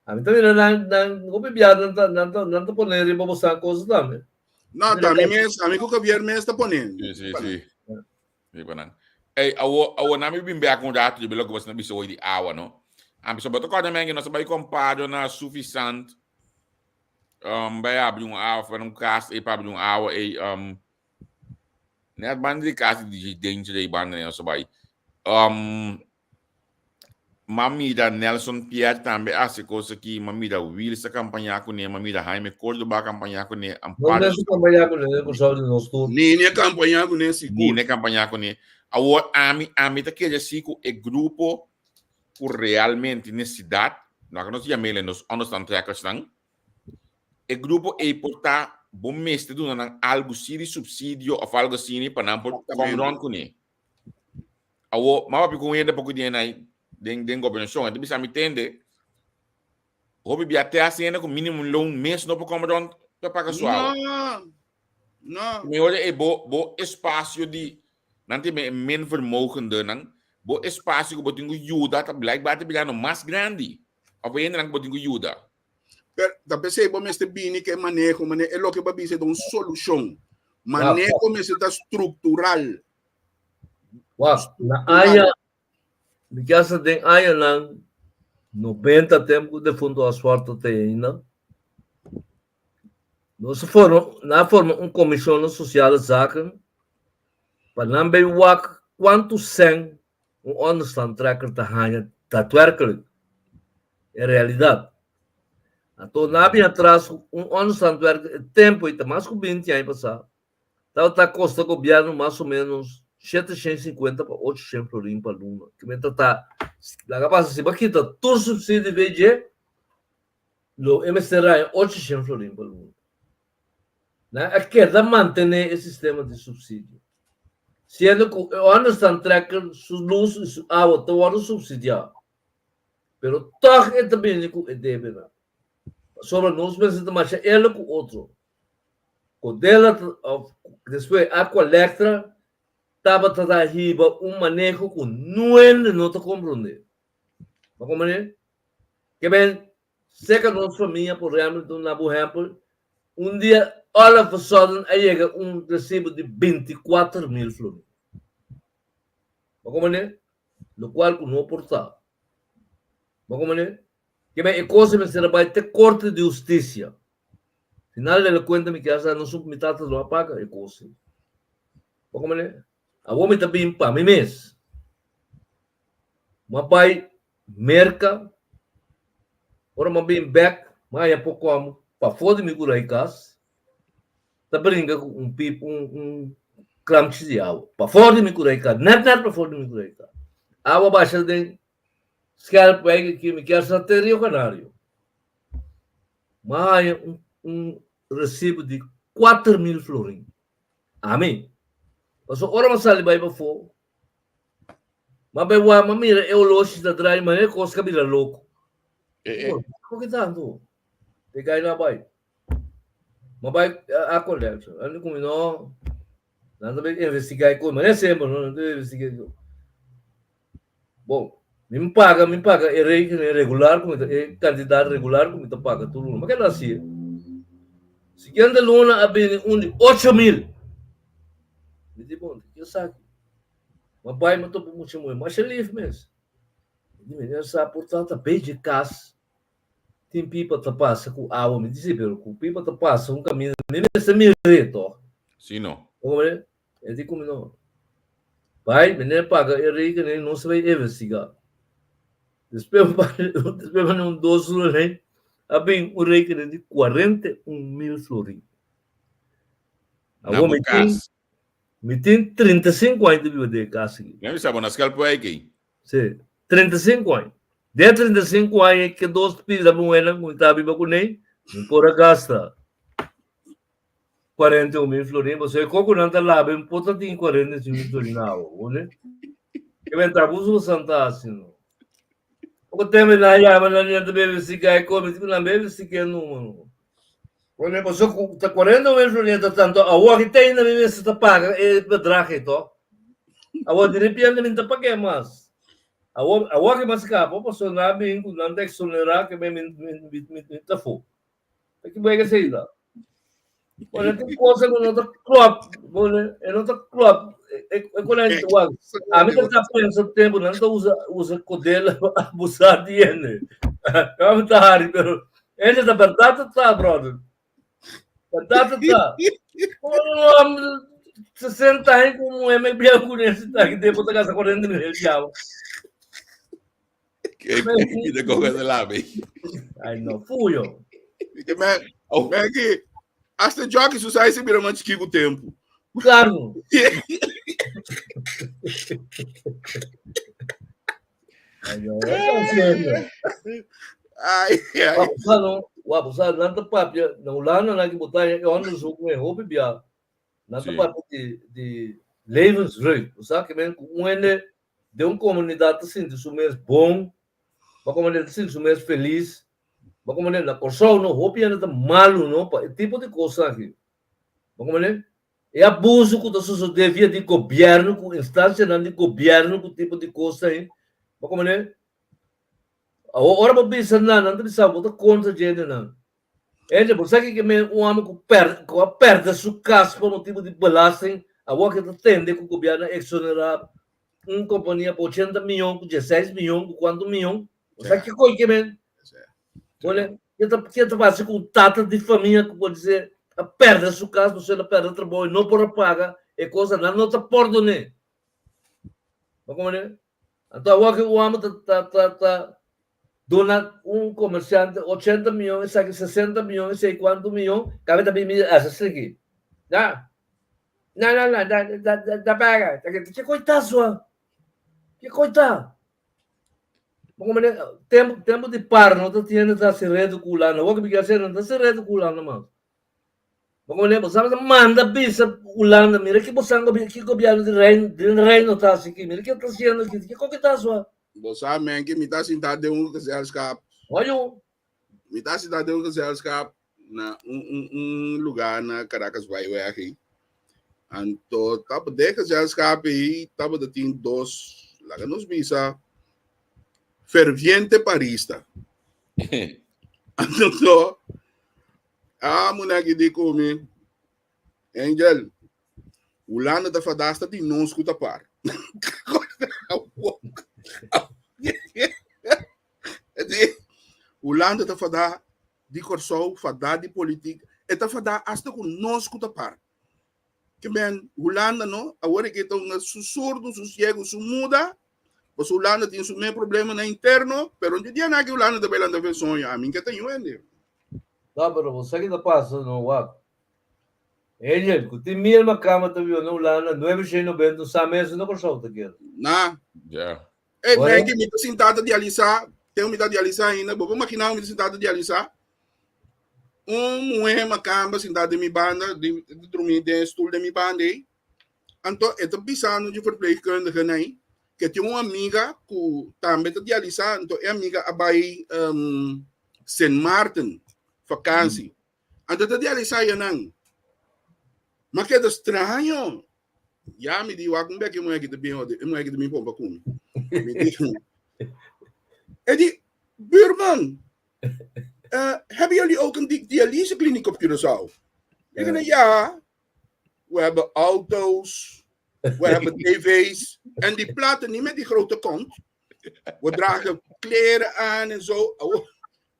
A mi ta mira nan nan hopi bia nan ta nan ta nan ta pone riba bosan cosa tambe. No, ta mi mes, a mi ku Javier mes ta pone. Sí, sí, sí. Riba nan. Ey, awo awo na mi bin bek un rato di loke boso na bisa hoy di awa, no? Ami so boto korda men nos a bai kompado na Suffisant. Um, bai abri un awa, pa un kas, ey pa abri un awa, ey, um, Net banda di kas di danger ei banda nos a bai. Um, m'a mira Nelson Pierre tambe a hasi kos aki, m'a mira Wills a kampañá kuné, m'a mira Jaime Cordoba a kampañá kuné, No Amparo Nelson kampañá kuné, den Kòrsou di nos tur. Nini a kampañá kuné sigur. Nini a kampañá kuné. Awor ami, ami ta kere si ku e grupo ku realmente nesesidat, laga nos yam'el nos onderstand trekkersnan, E grupo ei por ta bo mester duna nan algu si di subsidio of algu asini pa nan por kom rond kuné. Awo, m'a papia ku un hende poko dia nai den den gobernashon, e ta bisa mi tende, hopi bia te hasi hende ku minimum loan mes no por kom rond pa paga su awa. No, no. Mi ora e bo bo espacio di nan tin e minvermogendennan, bo espacio ku bo tin ku yuda ta blijkbaar ta birando mas grandi. Of e hendenan ku bo tin ku yuda. Pero ta p'esei bo mester bini ku e maneho, mane e loke bo a bisa ta un solushon. Maneho mester ta struktural. Wak, na aña, mi ke hasta den añanan 90 tempu ku defuntu Oswaldo ta ainda, nos a forma, nan a forma un komishon na Sosiale Zaken pa nan bai wak kuantu sèn Un onderstandtrekker ta haña daadwerkelijk en realidat. Anto na bin atras ku un onderstandwerker e tempu ei ta mas ku binti aña pasá, tabata kosta gobièrnu mas o ménos 750 pa 800 florin pa luna. Ke men ta ta laga pasa si bo a kita tur supsidio di VG, lo e mester haña 800 florin pa luna. Nan a keda mantené e sistema di supsidio, siendo ku e onderstandtrekker su lus i su awa ta wòrdu supsidiá, pero tòg e ta bini ku e debenan. Pasobra nos mester ta masha elo ku otro. Kodela ta òf despues Aqualectra tabata ta hiba un maneho ku nuende no ta komprondé. Bo komprendé? Ke men Seka nos famia, por ehempel, duna bo ehempel, un dia all of a sudden a yega un recibo di 24 mil florin. Bo comprende? Locual cu no por ta. Bo comprende? Ke men e cosa mester a bai te Corte di Husticia. Final de la cuenta mi kier sa nos mi tata no a paga e cosa. Bo comprende? Awor mi ta bin pa mi mes. Ma bai Merka, ora mi a bin bek, mi a haña poko amo pafó di mi kura i kas, ta brinka ku un pip, un un kramchi di awa, pafó di mi kura i kas, nèt nèt pafó di mi kura i kas. Awa basha den Scherpwijk aki, mi kier sa te Rio Canario. Mi a haña un un resibo di 4000 florin. Ami, pasobra ora mi a sali bai pafó, Ma bai wak, ma mira e oloshi ta draai, ma e kos ka bira loko. Eh, eh. Por ki tantu? E gai na bai. Ma bai a collector. Ando kumi no. Nan ta bai investiga e kos. Ma ne semper no, nan ta investiga e kos. Bon, mi paga, mi paga e rekening regular ku mi ta, e kantidat regular ku mi ta paga tur luna. Ma keda hasi? Siguiente luna a bini un di 8000. Mi di bon, ke esaki? Ma bai ma topa mucha muhé masha lif mes. Mi di mi sa por ta ta bei dje kas tin pipa ta pasa ku awa. Mi di si pero ku pipa ta pasa un kaminda mi mester mir'é tòg. Si no. Bo komprende? E di ku mi no. Bai meneer paga e rekening nos bai investigá. Despues despues mane un dos luna ei a bin un rekening di 41 mil florin. Na Awor bo mi tin kas. Mi tin 35 aña ta biba den e kas aki. Mi a bisa bo na Skelpwijk ei. Sí, 35 aña. Den e 35 aña ke dos pida muhénan ku mi ta biba kuné, mi por a gasta 41 mil florin, pasobra e koko nan ta laba mi por ta tin 45 mil florin na awa, bo ne? Ke men ta abuso bosan ta hasi no. Poko tempu nan a yama nan nan ta bebe siga e kos, mi di ku nan bebe siga e numa no. Bueno, paso ku ta 40 mil florin ta tanto, awor ki te ainda mi mester ta paga e bedrag ei to. Awor di repente mi no ta pag'é mas. Awor, awor ke mas kapa, paso na bin ku nan ta exonerá ke mi mi mi mi ta fo. Ta ki bo ke sei ta? Bueno, tin cosa ku no ta klop, bueno, e no ta klop. E e kon e wak. A mi ta pensa tempo nan ta usa usa kodela pa abusá di hende. Mi ta hari, pero hende ta bèrdat ta, brother. Bèrdat ta. Oh, 60 años ku muhé me bia ku nesse tá que depois ta casa 40 mil diabo. Que que te coge de la be. Ai no, fuyo. Que me, oh. me que hasta jockey su sai se mira mais que o tempo. Claro. Ai, no, ai, ai. Wak, sa nan ta papia, na Hulanda nan ki botar e onderzoek mee hopi bia. Nan ta papia di di levensvreugde. Sa ke men ku un hende den un komunidat ta sinti su mes bon, ba komunidat ta sinti su mes felis, ba komunidat na Kòrsou no hopi hende ta malu no pa e tipo di kosnan aki. Ba komunidat e abuso ku ta sosodé via di gobièrnu ku instansianan di gobièrnu ku tipo di kosnan ei, ba komunidat Awor ora bo bisa nan, nan ta bisa bo ta kontra djentenan. Ende, bo sa kiko men un hòmber ku pèrdè, ku a pèrdè su kas pa motibu di belasting, awor ke ta tende ku gobièrnu a eksonerá un kompania pa ochenta miyon, ku dieseis miyon, ku kuantu miyon? Bo sa kiko ke men? Bo ke ta ke ta pasa ku un tata di famia ku podise a pèrdè su kas pasobra el a pèrdè trabou i no por a paga e kos, nan no ta pordon'é. Bo komprende? Anto awor ki un hòmber ta ta ta ta duna un komersiante ochenta mion, esaki sesenta mion, esei kuantu mion, kabe ta bin mira esa esaki. Na, na, na, na, da, da, da, da paga. Ke koita sua? Ke koita? Bo komprende? Tempu, tempu di par no ta tiene ta hasi redu ku Hulanda. Awor ki mi ke hasi no ta hasi redu ku Hulanda mas. Bo komprende? Bo sabe ta manda bisa Hulanda, mira ki bosan gobi ki gobièrnu di reino di reino ta hasi aki, mira ke ta hasiendo aki, ke koke ta sua? Bo sa men ke mi ta sinta den un gezelschap. Oye. Mi ta sinta den un gezelschap na un un un lugar na Caracas Byweg ei. Anto tabata den gezelschap ei tabata tin dos, laga nos bisa, ferviente parista. Anto Ah, munaki di ku mi. Angel, Hulanda ta fadasta di nos ku ta par. Hulanda ta fada di Kòrsou, fada di politik, e ta fada asta ku nos ku ta par. Ke men, Hulanda no, awor e ta un su surdu, su siegu, su muda, pasobra Hulanda tin su mes problemanan interno, pero un dia na ki Hulanda ta bai lanta fe soño, ami ke ta yuende. No, pero bo sa ki ta pasa no, wak. Angel, ku tin mil makamba ta biba na Hulanda, nuebe shei nobenta un sa mes na Kòrsou ta keda. Na. Ja. Ey, Frankie, mi ta sintá ta dialisá, ten mi ta dialisá ainda, bo por imaginá mi ta sintá ta dialisá? Un muhé makamba sintá den mi banda, di, di drumí den stoel den mi banda ei. Anto e ta bisando dje verpleegkundige nei ke tin un amiga ku tambe ta dialisá, anto e amiga a bai um, Sint Maarten vakansi. Anto ta dialisá yanan. Ma keda straño. Ya mi di wak un bek e muhé ki ta bin hode, e muhé ki ta bin pompa ku mi. Mi di, e di, buurman, uh, hebben jullie ook een dialysekliniek op Curaçao? Ik ja. ja, we hebben auto's, we hebben tv's. En die platen niet met die grote kont. We dragen kleren aan en zo. Oh,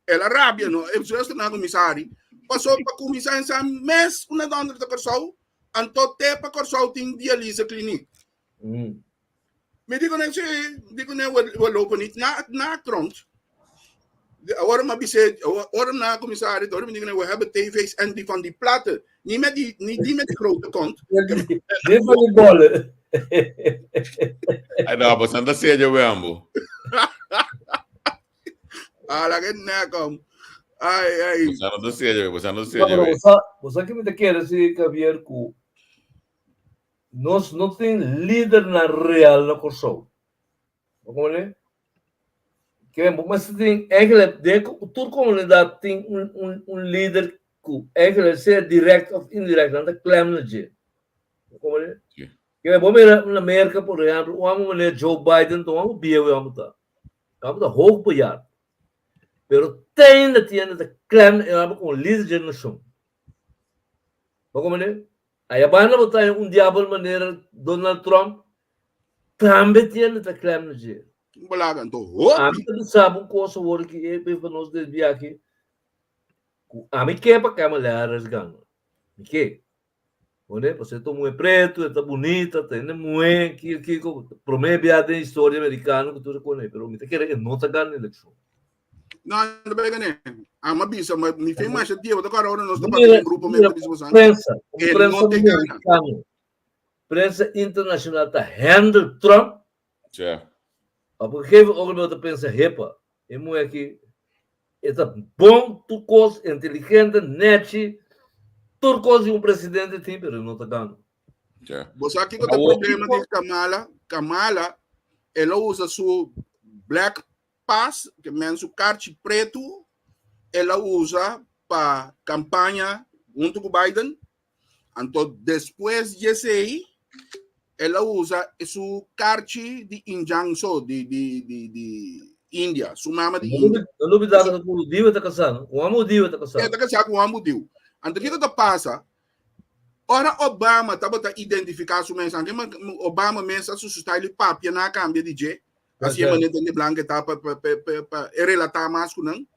el Arabia, no. E zuster na commissari. Pasó pa kuminsá en sa mes una donder ta Kòrsou, anto te pa Kòrsou tin dialyse kliniek. Mi digo nee, sí, digo nee, we, we lopen niet na, naakt rond. Ora ma bise, ora na commissaris, ora mi digo nee, we hebben tv's en die van die platen. Niet met die, niet die met die grote kont. Die van die bollen. Ay, no, pues anda serio, weambo. Ah, la que nek om. Ai, ai. Pues anda serio, pues anda No, serio. pero bo bo sa ki mi ta kere si Javier ku nos no tin lidernan real na Kòrsou. Bo komprende? Ke bo mester tin eigenlijk den tur komunidat tin un un un lider ku eigenlijk sea direct òf indirect nan ta klem na dje. Bo komprende? Sí. Ke bo mira na Merka, por ehempel, un amo manera Joe Biden ta un amo bieu e amo ta. E amo ta hoogbejaard. Pero te ainda tiende ta klem e amo komo lider dje nashon. Bo komprende? Aya banda bo ta haña un diabel manera Donald Trump tambe tiende ta klem na dje. Balaga, anto hopi. Ami ta bisa bo un kos awor ki e pa nos desvia aki, ku ami ke pa Kamala Harris gana. Mi ke. Pone, pasobra e ta un muhé pretu, e ta bunita, ta hende muhé, kiko kiko, promé bia den historia amerikano ku tur e kone, pero mi ta kere e no ta gana elekshon. No, no ta gane. Ama bisa, ma mi fe masha dia, ta kora ora nos ta papia den grupo mira, bisa bosan. Prensa, e prensa no te americano, prensa internacional ta handle Trump. Ja. Op een gegeven ogenblik ta pensa, hepa, e muhé aki E ta bon tur kos, inteligente, nechi, tur kos di un presidente tin, pero e no ta gana. Ja. Bo sa kiko ta problema di Kamala? Kamala, el a usa su black pass, ke men su karchi pretu, el a usa pa kampaña huntu ku Biden. Anto despues di esei, el a usa su karchi di Injan so, di, di, di, di India, su mama di India. No lubida ku un hudiu ta kasá, no? Un hòmber hudiu ta kasá. E ta kasá ku un hòmber hudiu. Anto kiko ta pasa? Ora Obama tabata identifiká su mes, anke Obama mes a su style di papia nan a kambia di dje, Así e manera hende blanca ta pa, pa, pa, pa, pa e relatá mas ku nan.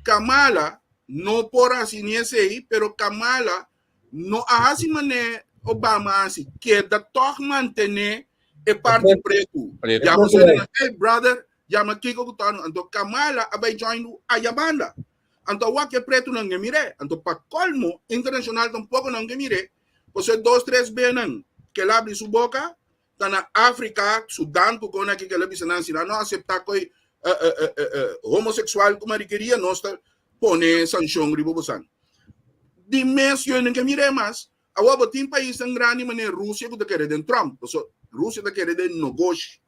Kamala no por hasi ni esei, pero Kamala no a hasi mané Obama hasi, keda tòg mantené e parti pretu. Pretu. Yama su hende, hey brother, yama kiko ku ta. Anto Kamala a bai join aya banda. Anto awor ke pretunan ke mir'é. Anto pa kolmo, internashonal tampoko nan ke mir'é. Pasobra dos tres benan ke el abri su boka, ta na Afrika, Sudan ku kon aki ke lo bisa nan si nan no aseptá koi homosexual ku mariqueria nos ta pone sanshon riba bosan. Di mes yo no ke mir'é mas. Awor bo tin paisnan grandi manera Rusia ku ta kere den Trump, pasobra Rusia ta kere den nogoshi.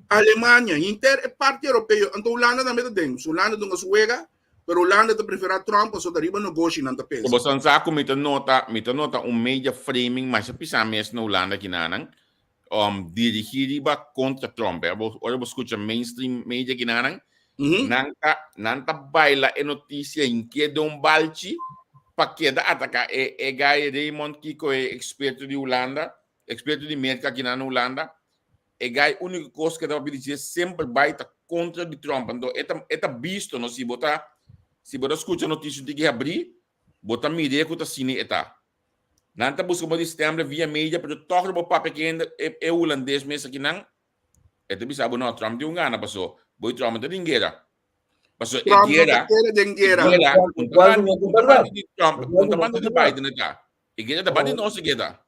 Alemania, henter e parti europeo, anto Hulanda tambe ta den. Hulanda dunga su wega, pero Hulanda ta preferá Trump pasobra ta riba nogoshi nan ta pensa. Bo san sa ku mi ta nota, mi ta nota un media framing masha pisá mes na Hulanda kinanan, um, dirigí riba kontra Trump. Eh. Bo, ora bo skucha mainstream media kinanan, nan ta, nan ta baila e notisia hinké den un balchi pa keda ataká e, e guy Raymond Kiko, e eksperto di Hulanda, eksperto di Merka kinan na Hulanda. E guy úniko kos ku e ta papia di dje semper bai ta kontra di Trump. Anto e ta, e ta bisto, no? Si bo ta, si bo ta skucha notisia di habrí, bo ta mir'é ku ta asina e ta. Nan ta buska bo di stemble via media, pero tòg bo papia ku hende, e, e hulandes mes akinan, e ta bisa bo, no, Trump tin un gana paso bo i Trump no ta den guera. Paso e Trump no ta guera, kere den e guera. guera, un ta banda, un ta banda di Trump, un ta banda di Biden e ta. E guera ta banda di nos e guera.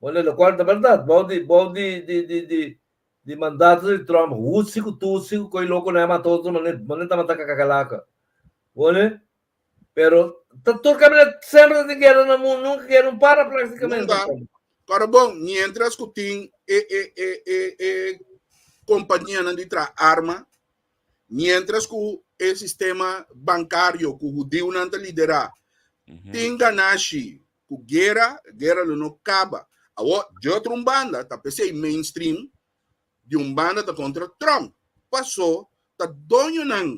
Bueno, locual ta berdad. Bou di, bou di, di, di, di, di mandato di Trump, Hutsi ku Tutsi ku koi loko nan a mata otro mane, mane ta mata kakalaka. Bueno, pero ta tur kaminda semper ta tin guera na mundu, nunka guera no para praktikamente. Nunka. Pero bon, mientras ku tin e, e, e, e, e kompanianan di traha arma, mientras ku e sistema bankario ku hudiunan ta liderá, tin ganashi ku guera, guera lo no kaba. Awor, di otro un banda, ta p'esei mainstream di un banda ta kontra Trump. Paso ta doñonan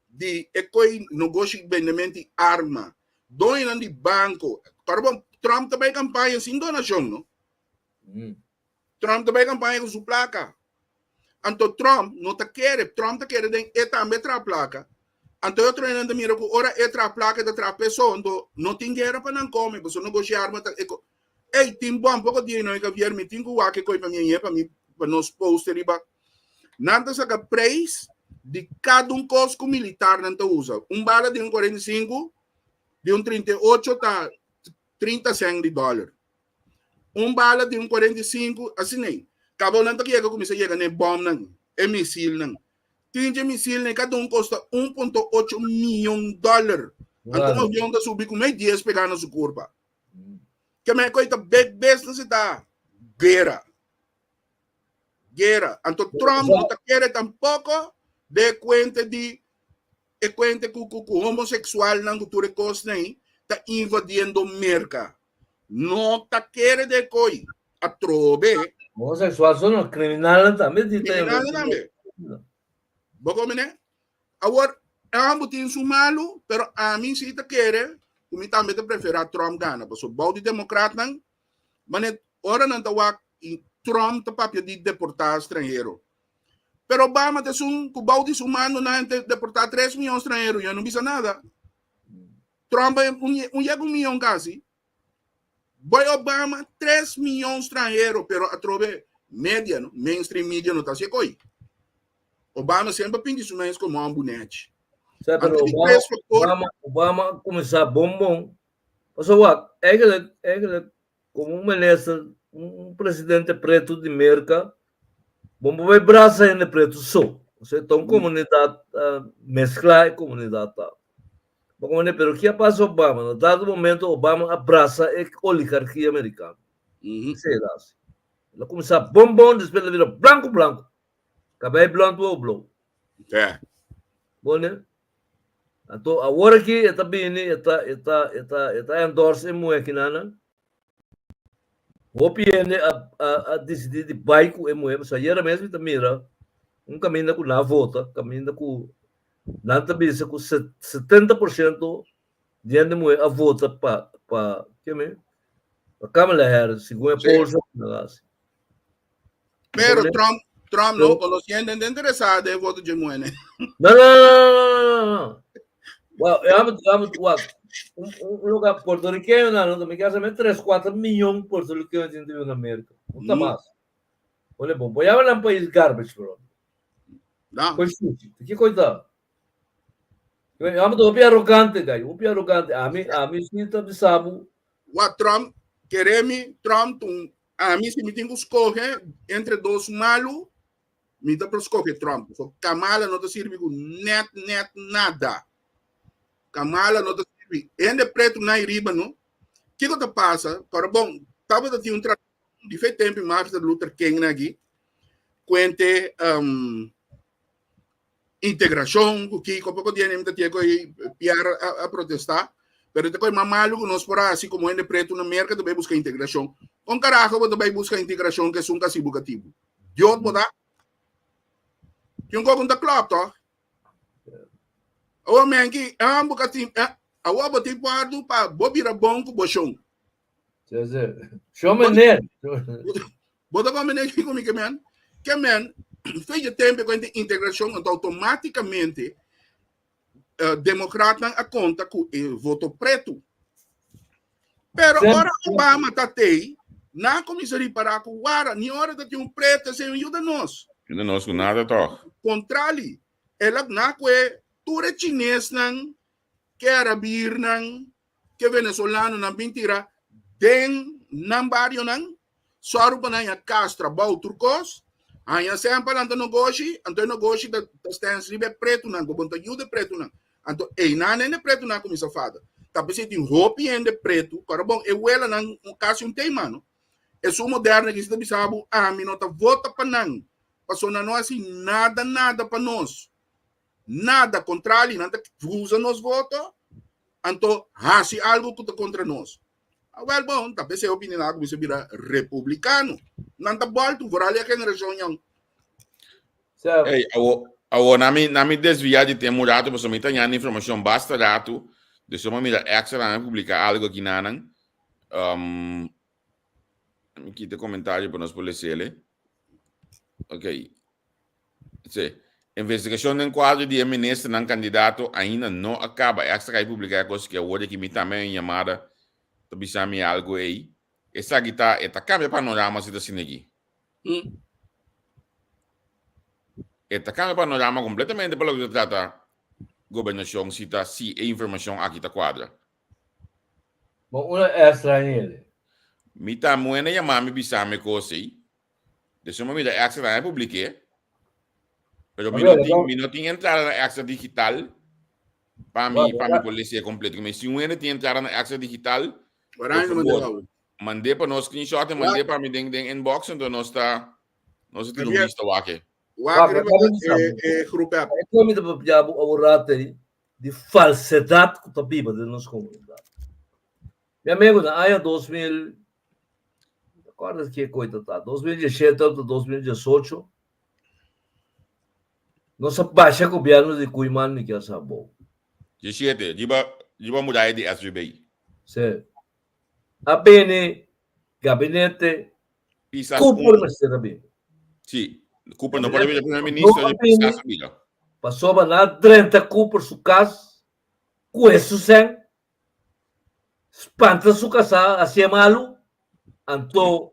di e koi nogoshi bendemento di arma, doñonan di banko. Pero bon, Trump ta bai kampaña sin donashon, no? Trump ta bai kampaña ku su plaka. Anto Trump no ta kere, Trump ta kere den e tambe traha plaka. Anto e otro hendenan ta mira ku ora e traha plaka e ta traha peso, anto no tin guera pa nan kome, pasobra negoshi arma ta e ko. Ey, tin bon poko dia no e Javier, mi tin ku wak e koi pa mi añe pa mi pa nos post riba. Nan ta saka preis di kada un kos ku militarnan ta usa. Un bala di un 45, di un 38 ta 30 cent di dollar. Un bala di un 45, asina ei. Kaba nan ta yega kuminsá yega na e bòmnan, e misilnan. Tin dje misilnan kada un kosta 1.8 miyon dòler. Anto un avion ta subi ku mei dies pegá na su kurpa. Ke men koi ta big business e ta guera. Guera. Anto Trump no ta kere tampoko de kuente di e kuente ku ku ku homoseksualnan ku tur e kosnan ei ta invadiendo Merka. No ta kere de koi. atrobe. Homoseksual so no, kriminalnan tambe tin. Kriminalnan tambe. Bo komprende? Awor, ambo tin su malu, pero ami si ta kere ku mi tambe ta preferá Trump gana, pasobra bou di demokratnan, mane ora nan ta wak i Trump ta papia di deportá stranhero. Pero Obama ta esun ku bou di su mando nan ta deportá tres miyon stranhero, yo no bisa nada. Trump un yega un miyon kasi. Boy Obama 3 miyon stranhero, pero atrobe media, no? Mainstream media no ta hasi koi. Obama semper pinti su mes como un bunechi. Sa, pero Obama, Obama, Obama a kuminsá bon bon. Pasobra wak, eigenlijk, eigenlijk, komo un minister, un presidente pretu di Merka, bon bo bai brasa hende pretu so. Osea, ta un komunidat mesklá e komunidat ta. Bo comprende? Pero ki a pasa Obama? Na dado momento Obama a brasa e oligarkia americano. Esei el a hasi. El a kuminsá bon bon, despues el a bira blanku blanku. Kabei blond wou blou. Bo ne? Anto awor aki e ta bini, e ta, e ta, e ta, e ta endorse e muhé kinanan. Hopi hende a, a, a disidí di bai ku e muhé, pasobra ayera mes mi ta mira un kaminda ku nan a vota, kaminda ku nan ta bisa ku 70% di hende muhé a vota pa, pa, ke mi? Pa Kamala Harris, segun e polls ku nan a hasi. Pero Trump, Trump no konosí hende interesá den voto dje muhé. No, no, no, no, no, no. Well, eu amo, eu amo, well, un, un lugar puertorriqueño na no, mi casa me 3, 4 milhão puertorriqueño tin na América. No ta mas. Olha bom, voy a un país garbage, bro. No. Koi sushi. Ki koi ta? Eu amo hopi arrogante, guy. Hopi arrogante. A mi, a mi si ta bisabu. Wa Trump, keremi Trump un ami si mi tin ku skohe entre dos malu, Mi ta por scoge Trump. So Kamala no ta sirbi ku net net nada. Kamala no ta sirbi. Hende pretu na riba no. Kiko ta pasa? Pero bon, tabata tin un tradicion di fe tempo Martin Luther King na aki. Cuente um, integracion ku kiko poko dia mi ta tie koi Pierre a, a protesta. Pero te koi mas malo ku nos por hasi como hende pretu na Merca ta bai busca integracion. Con carajo bo ta bai busca integracion ke sun kasi bukatibu? Dios bo ta. Tin un koko ta klop toch? Awo menki, ambo ka tin, awo bo tin puardu pa bo bira bon ku bo shon. Sí, sí. Shon meneer. Bo ta kon meneer kiko mi ke men? Ke men, fecha tempo ku integrashon, anto automaticamente democratnan a konta ku e voto pretu. Pero ora Obama ta tei, nan a kuminsá ripará ku wara, ni ora ta tin un pretu esei no yuda nos. Yuda nos ku nada tòg. Kontrali, el a na ku e tur e chinesnan, ke arabirnan, ke venezolanonan bin tira den nan barionan, Sòru pa nan haña kas, trabou, tur kos. Haña sèn pa lanta nogoshi, anto e nogoshi ta ta stèns riba e pretunan, ku bo no ta yuda e pretunan. Anto einan hende pretunan a kuminsá fada. Ta p'esei tin hopi hende pretu, ku ora bon e welanan kasi un tei mano. Esun moderno aki si ta bisa bo, ami no ta vota pa nan, pasobra nan no hasi nada nada pa nos. Nada, kontrali, nan ta usa nos voto, anto hasi algu ku ta kontra nos. Awel bon, ta p'esei hopi nan a kuminsá bira republikano. Nan ta bòltu, vooral e generashon yòn. Ey, awo, awo, na mi, na mi desviá di tema un ratu, pasobra mi ta hañando informashon basta ratu. Dus mi a mira Extra nan a publiká algu aki nanan. Um, mi kita e komentario pa nos por lesele. Ok. Sí. Investigashon den kuadro di e ministernan kandidato ainda no a kaba. Extra kai publiká e kos ki awor aki mi tambe un yamada ta bisa mi algu ei. Esaki ta e ta kambia panorama si ta asina aki. E ta kambia panorama kompletamente pa loke ta trata gobernashon si ta si e informashon aki ta kuadra. Bo una extra ainda. Mi ta muhé na yama mi bisa mi e kos ei. Despues mi mira extra nan a publiké. Pero mi no tin, mi no tin entrada na extra digital pa mi, pa mi por lese completo. Mi si un hende tin entrada na extra digital, por favor, mandé pa nos screenshot en mandé pa mi den, den inbox, entonces nos ta, nos ta tira un vista wak. Wak riba e, e groep app. E komi ta papia bo awor ei di falsedad ku ta biba den nos komunidat. Mi amigo, na aña 2000, Acorda ki e koi ta ta? 2017 ta 2018. Nos a basha gobierno di Koeiman mi kier sa bo. 17, riba riba muraya di SVB. Sí. A bini gabinete Pisas Cooper un. mester a bini. Sí, Cooper no por a bira Gabinete primer no minister, a di bini Pisas a bira. pasobra nan a drenta Cooper su kas ku su sèn spanta su kasá hasié malu, anto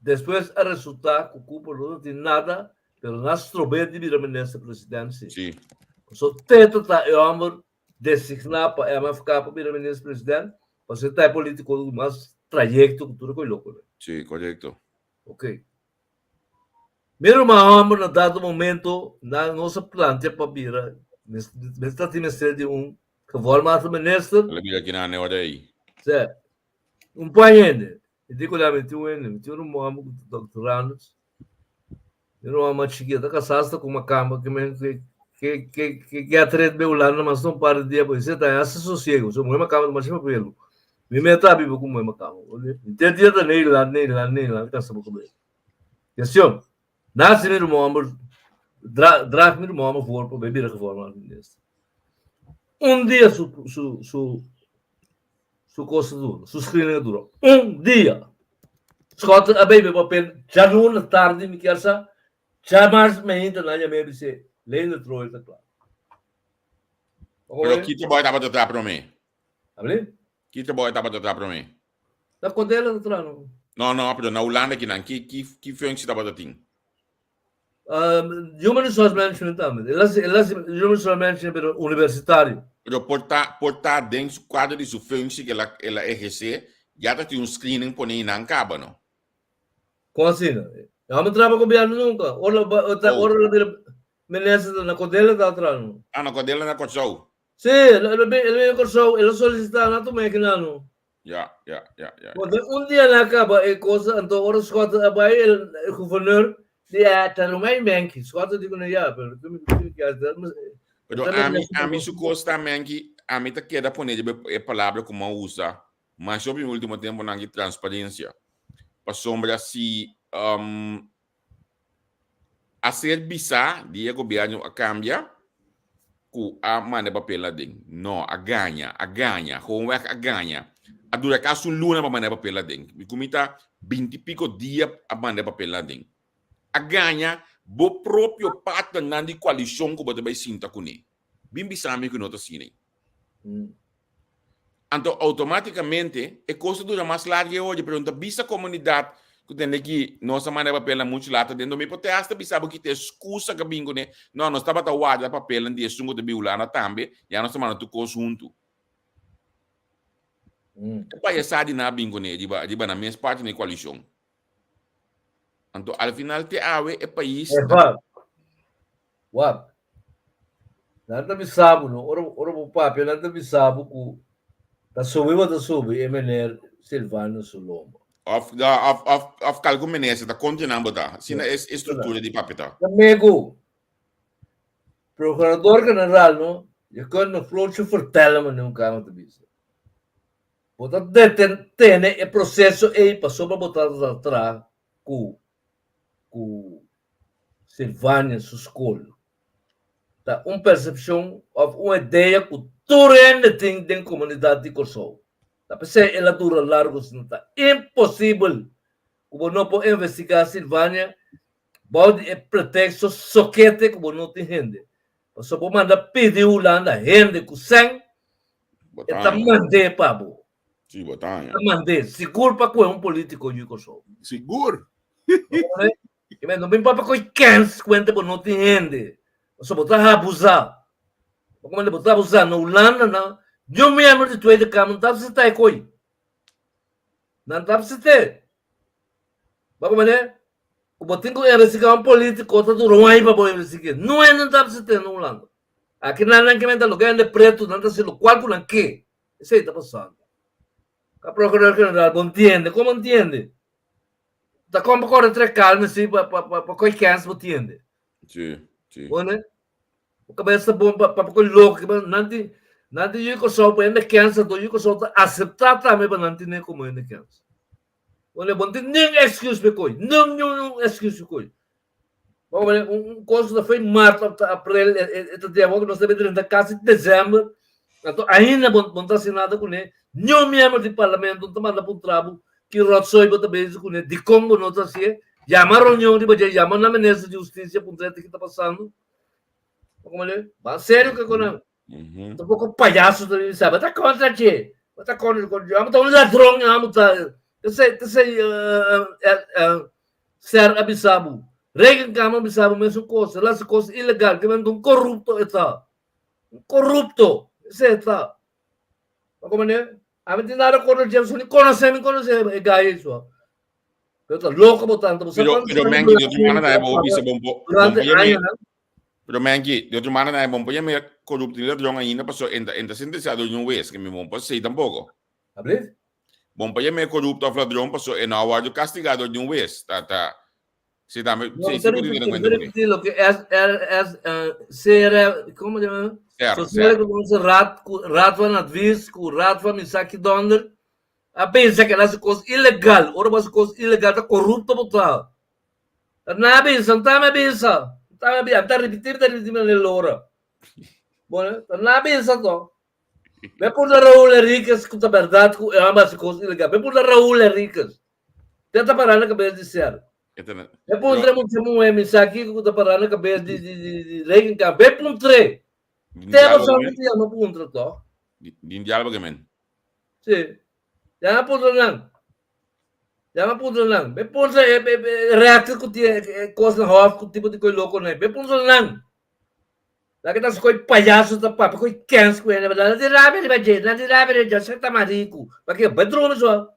despues a resultá ku Cooper no ta tin nada, pero nan a strob'é di bira minister president sí. Sí. Pasobra Tete ta e hòmber designá pa MFK pa bira minister president, pasobra e ta e polítiko ku mas trayekto ku tur e koi loko. Sí, korekto. Ok. Mi ruman hòmber na dado momento nan nos a plantia pa bira, mester ta tin mester di un gevolmachtigde minister. El a bira kina ne ora ei. Sè, un paña hende. Mi di ku nan mi tin un hende, mi tin un ruman hòmber ku ta doctorandus. Mi ruman mas chikito ta kasá asta ku makamba ke men ke ke ke ke ke a tret be Hulanda mas un par di dia bo esei ta hasta sosiego. So muhé makamba ta masha papelu. Mi meta a biba ku muhé makamba. Henter dia ta Nederland, Nederland, Nederland kasa bo kabes. Cuestion, Nazi mi ruman homber, dra, draag mi ruman homber voor pa bay bira gevormd minister. Un dia su, su, su, su cosa dura, su screening a dura. Un dia! Schotten a bay bay papel djaluna tardi mi kier sa, djamars mainta nan yam'é bis'é, Leendert Roy ta kla. Pero ki trabou e tabata traha promé? Abli? Ki trabou e tabata traha promé? Na Cordela ta traha no. No, no, pero na Hulanda kinan, ki, ki, ki functie tabata tin? Um, human Resource Management tambe. El a, el a Human Resource Management, pero universitario. Pero por ta, por ta den su cuadro di su functie que el a, el a ejerce, ya ta tin un screening pone y nan caba, no? Con asina? No me traha pa gobierno nunca. Ora, ora, Oh. ora la bira minister na Cordela ta traha no. Ah, na Cordela na Kòrsou. Sí, el, el, el, el, el Kòrsou, el a solicita na tuma e kinano. Ja, ja, ja, ja. Want un dia na kaba e cosa, anto ora Schotten a bai, el, el gouverneur di a ta Romein menki. Schotten di kuno ja, pero tu mi tu ki as Pero ami, ami su kos ta menki, ami ta keda pone riba e palabra ku mi a usa masha hopi ultimo temponan ki transparencia. Pasobra si um, A ser bisá di e gobierno a cambia cu a manda e papel aden. No, a gaña, a gaña, gewoonweg a gaña. A dura casi un luna pa manda e papel aden. Mi cu mi ta binti pico dia a manda e papel aden. A gaña bo propio partnernan di coalicion cu bo ta bay sinta cune. Bin bisa mi cu no ta asina. Anto automáticamente e cos ta dura mas largo e oye, pero no ta bisa comunidad cu tende ki nos a manda e papelnan mucho later den domi por te hasta bisa bo kita excusa ka bin cune, no, nos tabata warda papelnan di esun cu ta bin Hulanda tambe, ya nos ta manda tur cos hunto. E payasada di nan a bin cune riba riba nan mes parti na e coalicion. Anto al final te awe e pais ta. Wak, nan ta bisa bo no, ora ora bo papia nan ta bisa bo ku ta subi bo ta subi e mener Silvano su lomba. Of of of of kalku minister ta kontra nan bo ta. Asina e e struktura di papia ta. Ta mego. Procurador general no, je kunt me flootje vertellen meneer un kama ta bisa. Bo ta deten tene e proseso ei pasobra bo ta traha ku ku Silvania su skol ta un persepshon òf un idea ku tur hende tin den komunidat di Kòrsou. Ta p'esei el a dura largu asina. Ta imposibel ku bo no por investigá Silvania bou di e preteksto sokete ku bo no tin hende. Pasobra bo manda pidi Hulanda hende ku sèn, e ta mand'é pa bo. Sí, bo ta haña. Ta mand'é, sigur pa kohe un polítiko yu Kòrsou. Sigur. No bin papia koe kens kuenta bo no tin hende. Pasobra bo ta abusá. Bo komende bo ta abusá. Na Hulanda nan, niun miembro di Tweede Kamer no ta visitá e koi. Nan ta visit'é. Bo komende ku bo tin ku investigá un polítiko ta dura un aña pa bo investig'é. Niun hende no ta visit'é na Hulanda. Aki nan nan ke menta loke hende pretu nan ta hasi lokual ku nan ke. Esei ta pasando. Ka procurador general bo entiende? Como entiende? Ta kon pa kore tre kalme si pa pa pa pa koi kens bo tiende. Sí, sí. Bone? Bo kabesa bon pa pa koi loko ki nan ti nan ti yu Kòrsou pa hende kens anto yu Kòrsou ta aseptá tambe pa nan tine komo hende kens. Bo no tin nin excuse pa e koi. Nin niun excuse pa e koi. Bo mane un kos ku ta foi mart òf ta aprel e ta di awor ku nos ta bin drenta kasi desèmber anto ainda bo no ta hasi nada kuné. Niun miembro di parlamento no ta manda puntra bo ki ròtsoi bo ta bezig kuné, dikon bo no ta hasié. Yama reunion riba dje, yama na minister di hustisia puntra e ki ta pasando. Bo mane ban serio ke konan. Tampoco payaso ta bisa, bo ta kontra dje, bo ta kontra dje, amo ta un ladron, amo ta, esei, esei ser a bisa bo. Rekenkamer a bisa bo mesun kos, el a hasi kos ilegal, ke men ta un korupto e ta, un korupto, esei e ta. Bo komprende? Ami tin nada kontra dje, pasobra mi konosé, mi konosé e gai ei so. Pero ta loko bo tanta, bo sa Pero, kuantu pero aña Menki, di otro banda tambe bo durante bisa bon po, bon durante po yami, añanan. pero Menki, di otro banda tambe bon po yami korupto ni ladron ainda paso en ta en ta sentenciá dor di un hues, ke mi bon por sei tampoko. Ablief? Bon pa yami korupto of ladron paso e no a wòrdu kastigá dor di un hues. Ta ta si tambe No, si te si por tene repetí, kuenta te kuné. repetí lo ke S R S CR, komo yama? Ser, Sociale ser. Economische Raad, ku Raad van Advies, ku Raad van Misaki Donder, A pensa ku el hasi kos ilegal. Ora bo hasi kos ilegal ta korupto bo ta. Ta na bisa, no ta mi a bisa. No ta mi a bisa. Mi ta ripití, mi ta ripití mi na lora. Bo ta na bisa to. Be puntra Raul Henriquez ku ta bèrdat ku e hòmber hasi kos ilegal. Be puntra Raul Henriquez. Te ta pará na kabes di ser. Be puntra mucha muhé mi sa kiko ku ta pará na kabes di di di di Rekenkamer. Be puntr'é. Te bo sa ku ta yama puntra to. Di diálogo men. Sí. Llama puntra nan. Llama puntra nan. Be puntra e, e, e rechter ku tin e kos na hof ku tipo di koi loko nan. Be puntra nan. La ke ta koi payaso ta papia koi kens ku hende. Nan di rabia riba dje, nan di rabia riba dje. Sa ta mariku. Paske be drumi so.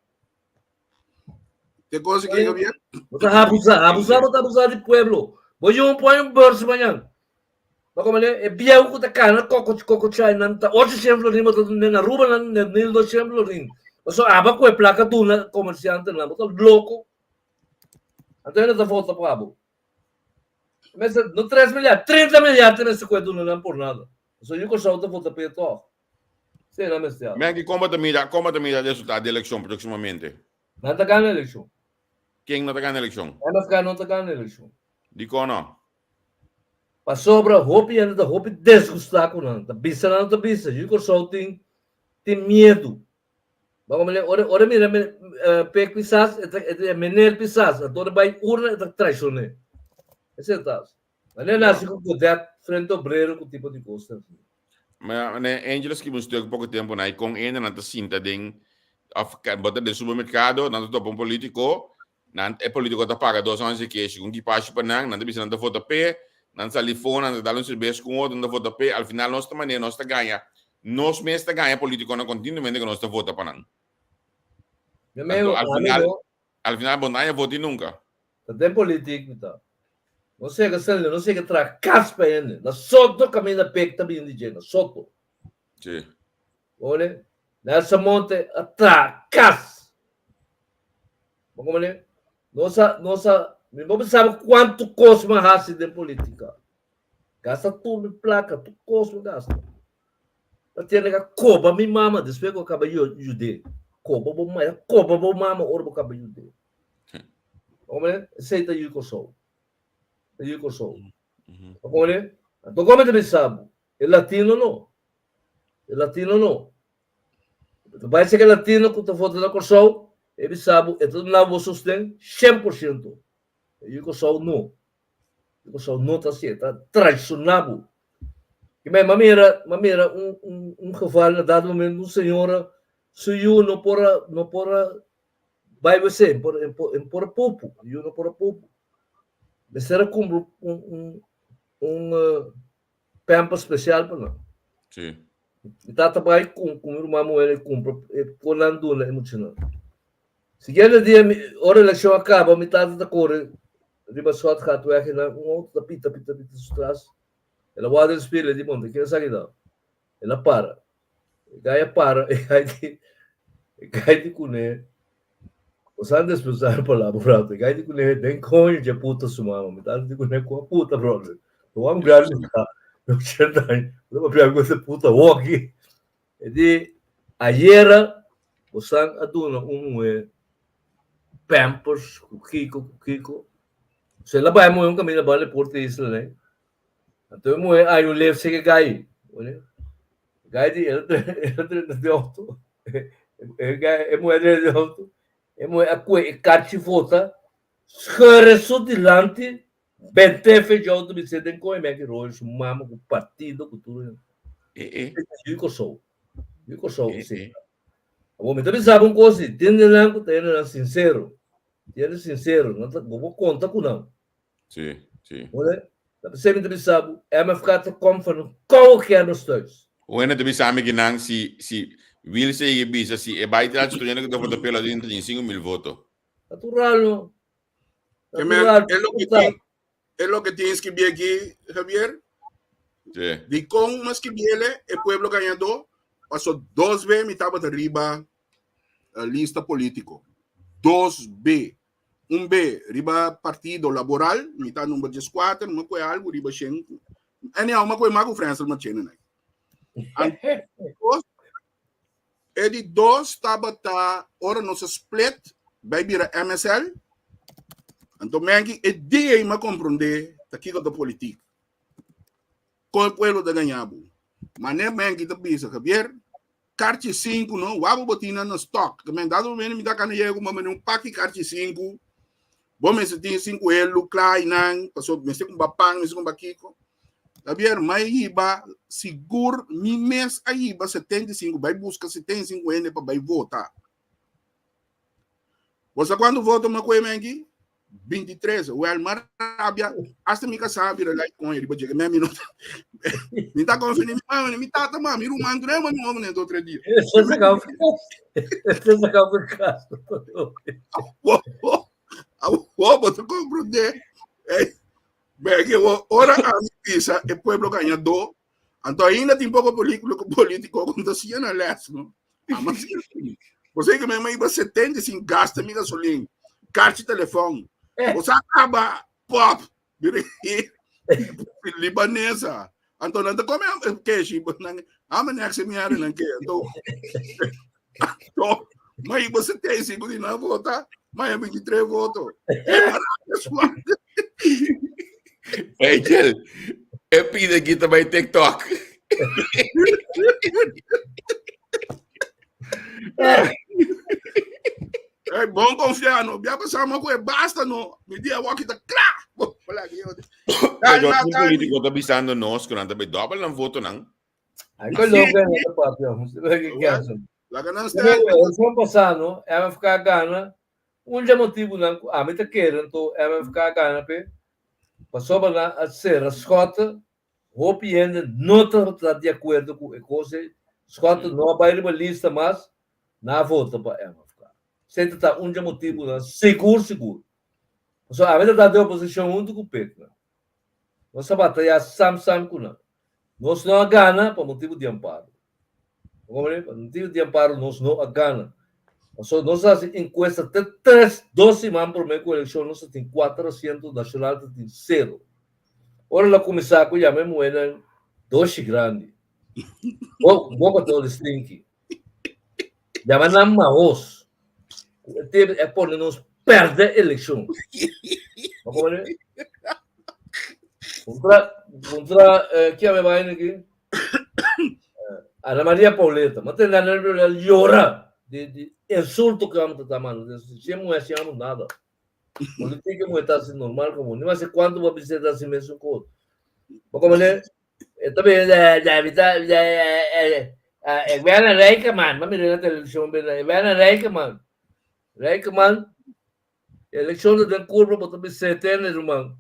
Te cosa que Javier? Bo ta abusa, abusa, bo ta abusa di pueblo. Bo yung pon yung beurs mañan. Bo como le, e bieu ku ta kana koko koko chai nan ta 800 florin bo ta na Aruba nan na 1200 florin. Bo so aba ku e plaka duna komersiante nan, bo ta loko. Anto hende ta vota pa bo. Mester no 3 milyar, 30 milyar te mester ku e duna nan por nada. So yu Kòrsou ta vota pa e tòg. Sí, nan mester haci. Maggie, kon bo ta mira, kon bo ta mira resultado di elekshon próksimamente? Nan ta gana elekshon. Ken no ta gana elekshon? MFK no ta gana elekshon. Dikon no? Pasobra hopi hende ta hopi desgustá ku nan. Ta bisa nan ta bisa. Yu Kòrsou tin tin miedu. Bo a komprende? Ora ora mira Pek Pisas, e ta e meneer Pisas, anto ora bai urna e ta traishoné. Esei ta. Manera nasi ku Godett, Frente Obrero ku tipo di kosnan asina. Ma ne Angel a skibi un stuk poko tempu na i kon ende nan ta sinta den of bo ta den supermerkado nan ta topa un politiko nan e politiko ta paga dos once keshi ku un kipashi pa nan nan ta bisa nan ta vota p'e nan sali fo nan ta dal un serbes ku un otro nan ta vota p'e al final nos ta manera nos ta gaña nos mes ta gaña politikonan kontinuamente ku nos ta vota pa nan Anto al final al final bo no haña voti nunka. Ta den politik mi ta. No sega sali, no sega traha kas pa hende. Na Soto kaminda pek ta bini di dje, na Soto. Sí. Ole, Nelson Monte a traha kas. Bo komprende? Nos a, nos a, mi no sabe kuantu kos mi a hasi den politika. Gasta tur mi plaka, tur kos mi gasta. Ta tene ka koba mi mama despues ku a kaba yud'é. Koba bo mama, koba bo mama ora bo kaba yud'é. Hombre, esei ta yu Kòrsou. Ta yu Kòrsou. Hombre, anto kome ta bisa bo? E latino no. E latino no. Ta bai seka latino ku ta vota na Kòrsou, e bisa bo, e ta duna bo sosten 100%. E yu Kòrsou no. E Kòrsou no ta así, e ta traishoná bo. I mi a mira, mi a mira un, un, un geval na dado momento, un señora, su yu no por a, no por a Bai wc, en por, en por, en por pupu, yu no por a pupu. Mester a kumpra un, un, un uh, pamper spesial pa nan. Sí. Mi tata bai ku, ku mi ruman muher e kumpra e por nan duna e muchanan. Siguiente dia, mi, ora elekshon a kaba, mi tata ta kore riba Schotgatweg en un auto ta pita, pita, pita su tras. El a wak den spiegel, e di, bon, ta ken esaki ta? El a para. E gai a para, e gai di, e gai di kuné, Bo sa despreciar e palabra un rato. E gai di kuné, den koño dje puta su mama. Mi tata di kuné, kua puta, brother? Bo wam grandi mi ta, mi 80 aña. Bo ta papia ku ese puta awoki. E di, ayera, bo san a duna un muhé. pampers, ku kiko, ku kiko. So el a bai muhé un kaminda banda di Porta Isla nei. Anto e muhé haña un lef seke gai. Gai di el a drenta den outo. E muhé a drenta den outo. E muhé a kue e karchi vota, skere su dilanti, bent'é fe dje outo bis'é den kon e meki royo su mama ku partido ku tur hende. Yu Kòrsou. Yu Kòrsou si. Awor mi ta bisa bo un kos si, tin di nan ku ta hendenan sinsero. Tin hende sinsero, nan ta bo por konta ku nan. Si, si. Hoor, dat besef mi ta bisa bo, MFK ta kom van een koude kermis thuis. Un hende ta bisa mi ki nan si si Wil sigi bisa si e bai tras tur hende ku ta vota p'e lo tin 35,000 voto. Natural no. Ke men, Natural. e loke tin, e loke tin skibí aki, Javier, Sí. Dikon mi skibiele e pueblo gañadó? Paso dos be mi tabata riba eh, lista polítiko. Dos be. Un be riba partido laboral, mi ta number 14, mi kue algu riba shen. Anyhow, mi kue maku Frensel Marchena nai. Anto, e di dos tabata ora nos a split bai bira MSL. Anto menki e dia ei mi a komprondé ta kiko ta politiek. Kon e pueblo ta gaña bo. Mane menki ta bisa, Javier, karchi sinku no, wak bo tin nan na stock. Ke men dado momento mi ta kana yega ku mama un paki karchi sinku. Bo mester tin sinku elu kla einan, paso mester kumba pan, mester kumba kiko. Javier, mai hiba sigur mi mes a hiba 75, bai buska 75 hende pa bai vota. Bo sa kuantu voto mi a kohe menki? 23. Wel, mi a rabia. Hasta mi kasá a bira like koño riba dje. Mi no mi ta konfia ni mi mama, ni mi tata, ma mi ruman tur e mami hopi dos tres dia. Este se acabó. Este se acabó el caso. Awor bo ta komprondé. Ey, Beke, ora a mi bisa e pueblo gañadó, anto ainda tin poko político político ku ta siña nan les, no? Ama siña. Bo sa ke mi iba 75 gasta mi gasolin, karchi telefòn. Bo sa kaba pop libanesa. Anto nan ta kome keshi, nan ama nek se miara nan ke. Anto anto ma iba 75 di nan vota, ma ya 23 voto. Rachel, e pide aqui também TikTok. Hey, bom confiar no. Bia passar uma coisa, basta no. Mi dia walk ta kla. Fala aqui. Pero un político ta bisando nos que nan ta dobbel nan voto nan. Ai, que louco é essa papia. Você vai que que é isso? Laga nan sta. Eleição passado, MFK gana. Un dje motibunan ku ami ta kere anto MFK gana p'e, pasobra nan a sera Schotte, hopi hende no tabata di akuerdo ku e kos ei, Schotte no a bai riba lista mas, nan a vota pa MFK. Esei ta ta un dje motibunan sigur sigur. Pasobra ami ta ta den oposishon huntu ku Pekna. Nos a batayá sam sam ku nan. Nos no a gana pa motibu di amparo. Pa motibu di amparo nos no a gana. Pasobra nos a hasi enkuesta te tres, dos siman promé ku elekshon nos a tin kuater asiento, Nashonal ta tin sero. Ora el a kuminsá ku yama e muhénan doshi grandi, boka todo stinki. Yama nan mahos. Ku e tempu e pone nos pèrdè elekshon. Bo komprende? Kontra, kontra, ki yama e vaina aki? Ana Maria Pauleta. Ma tende Ana Maria Pauleta yora di, di insulto ku amo ta ta manda. Si e muhé si amo nada. Politica muhé ta hasi normal komo. Ni mas kuantu bo a bisa e ta hasi mesun kos. Bo komprende? E ta bin Ik ben een rijke man. Ma mira na televishon ben ik ben een rijke man. Rijke man. Elekshon ta den kurva bo ta bisa tende ruman.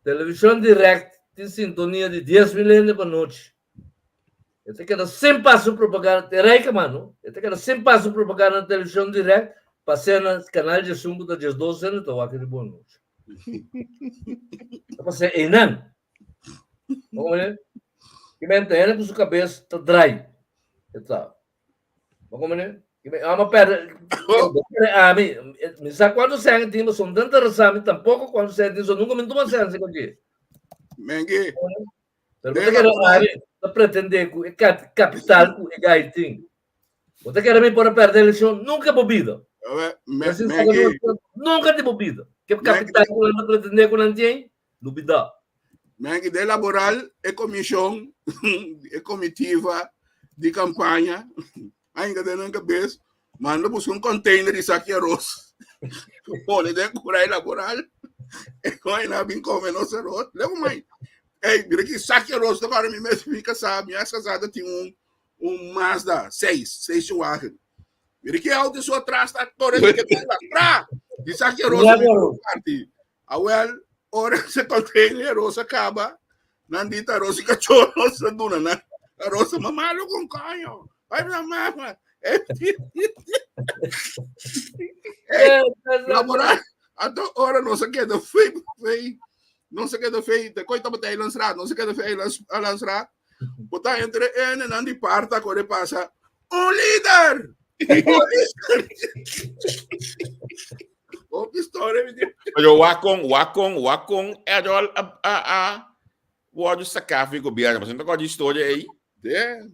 Televishon direct tin sintonia di 10.000 hende pa nochi. E ta keda sin paso propaganda, e rijke man no. E ta keda sin paso propaganda na televishon direct pa sena kanal 11 ku ta 12 hende ta wak riba nochi. Ta pasa einan. Bo Ki men ta hende ku su kabes ta drai. E ta. Bo komprende? Ki men ama perde ami, mi sa kuantu sèn tin, pasobra no ta interesa mi tampoko kuantu sèn tin, so nunka mi no tuma sèn cerca dje. Mengi. Pero bo ta kere ami ta pretende ku e kapital ku e gai tin. Bo ta kere mi por a perde elekshon? Nunka bo bida. Nunca di bo bida. Ke kapital ku nan ta pretende ku nan tin, lubida. Menki de laboral e komishon, e komitiva di kampaña, ainda den nan kabes, manda buska un container di saki aros. Pone den kurai laboral. E koi na bin kome nos aros. Lego mai. Ei, mira ki saki aros ta kore mi mes mi kasá, mi ex kasá ta tin un un Mazda 6, station wagon. Mira ki auto su atras ta kore di ke ta tra. Di saki aros Ya, mi bro. parti. Awel, ora se container aros a kaba, nan di ta aros i kachó nos a duna nan. Aros a mamalo con coño. Ay, mamá. Ei, laboral. Anto ora nos a keda fei, fei. Nos a keda fei, te koi tabata Eilandsraad, nos a keda fei Eilandsraad. Bota entre ene nan di parta kore pasa. Un lider! Un lider! Hopi storia mi di. Pero wakon, wakon, wakon Errol a a a wordo saká fi gobierno. Pasobra no ta kòrda historia ei. De.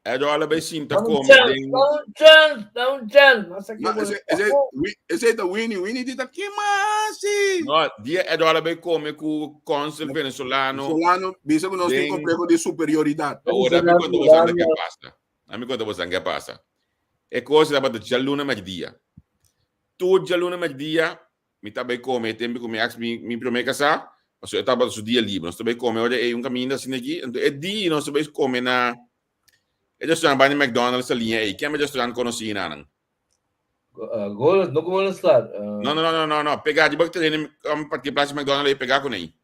Errol a bai sinta Dá un kome chance, den. dá un chance, dá un chance. Mas aqui Ma vou. ese ese wi- ese ta Winnie, Winnie di ta kima si. No, dia Errol a bai kome ku konsul venezolano. Solano bisa ku nos tin Den. complejo di superioridad. Awor, ami konta bosan ke pasa. Ami konta bosan ke pasa. E kos tabata djaluna mèrdia. Tur djaluna mèrdia mi ta bai kome e tempu ku mi ex mi mi promé kasá, pasobra e tabata su dia liber. Nos ta bai kome ora ei un kaminda asina aki. Anto e dia nos ta bai kome na e restaurant banda di McDonald's ta liña ei. Ken e restaurant konosí nanan? Golden, no Golden Star. No, no, no, no, no, no. Pegá riba tereno parke plaza McDonald's ei pegá ku nei.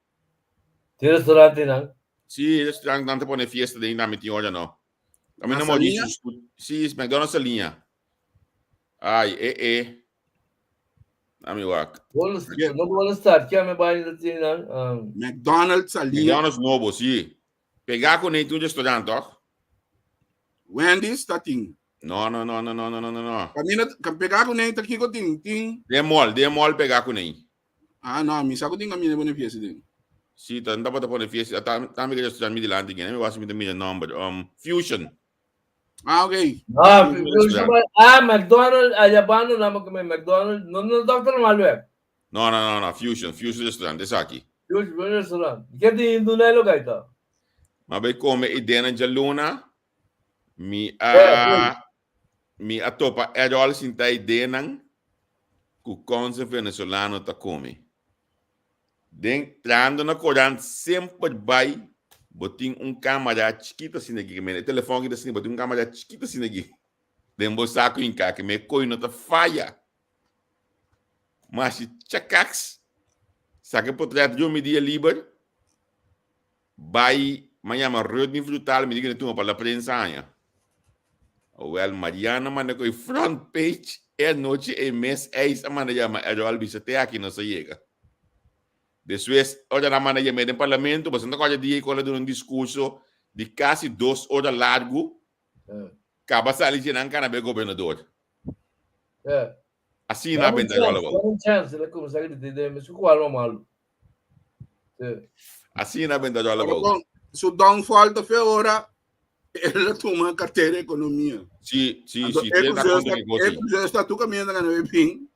Tin restaurante nan? Sí, restaurant nan ta pone fiesta den tambe tin ora no. Tambe Na no Saliña? Mauricio. Sí, McDonald's Saliña. Ai, e, e. Ami wak. Golden, no Golden Star, ke ame bai na tin nan? McDonald's Saliña. McDonald's nobo, sí. Pegá ku nei tin un restaurant, toch? Wendy's ta tin. No, no, no, no, no, no, no, no, no. Camina, pegá ku nei ta kiko tin? Tin. Den mall, den mall pegá ku nei. Ah, no, mi sa ku tin camina pone fiesta den. Sí, ta tabata pone fiesta. Ta, ta mi restaurant mi dilanti gen. Mi wasi mi ta mira nomber. Fusion. Ah, ok. Ah, Fusion Fusion restaurant. ba- ah, McDonald's, allá bando namo kami McDonald's. No, no, doctor Maluek. No, no, no, no, Fusion, Fusion restaurant, esaki. Fusion restaurant. Ke tin hindu na e loka ita? Ma bai kome i dena djaluna, mi a mi a topa Errol sinta i denan ku konse venezolano ta kome. Den trando na korant semper bai bo tin un kamera chikito asina aki, e telefon aki ta asina, bo tin un kamera chikito asina aki den bo saku hinká, ke me koi no ta faya. Ma si chakaks saka e potret riba mi dia liber, bai ma yama Rudney Frutal, mi di ku ne tuma pa la prensa aña. Awel, Mariana manda ku e front page e anochi ei mes eis a manda yama Errol bisa te aki nos a yega. Despues ora nan manda yam'é den parlamento, boso no ta kòrda dia ei ku el a duna un diskurso di kasi dos ora largu, kaba sali dje nan kana bai gobernador. Asina a benta Errol awor. Dame un chance, el a kuminsá grita den mi, su ku alma malu. Asina a benta Errol Pero awor. bon, su downfall ta fe ora el a tuma cartera de economia. Sí, sí, Anto sí, e tiene ku ta su kontra sta, di e gosi. ku su sta tu caminda na bin.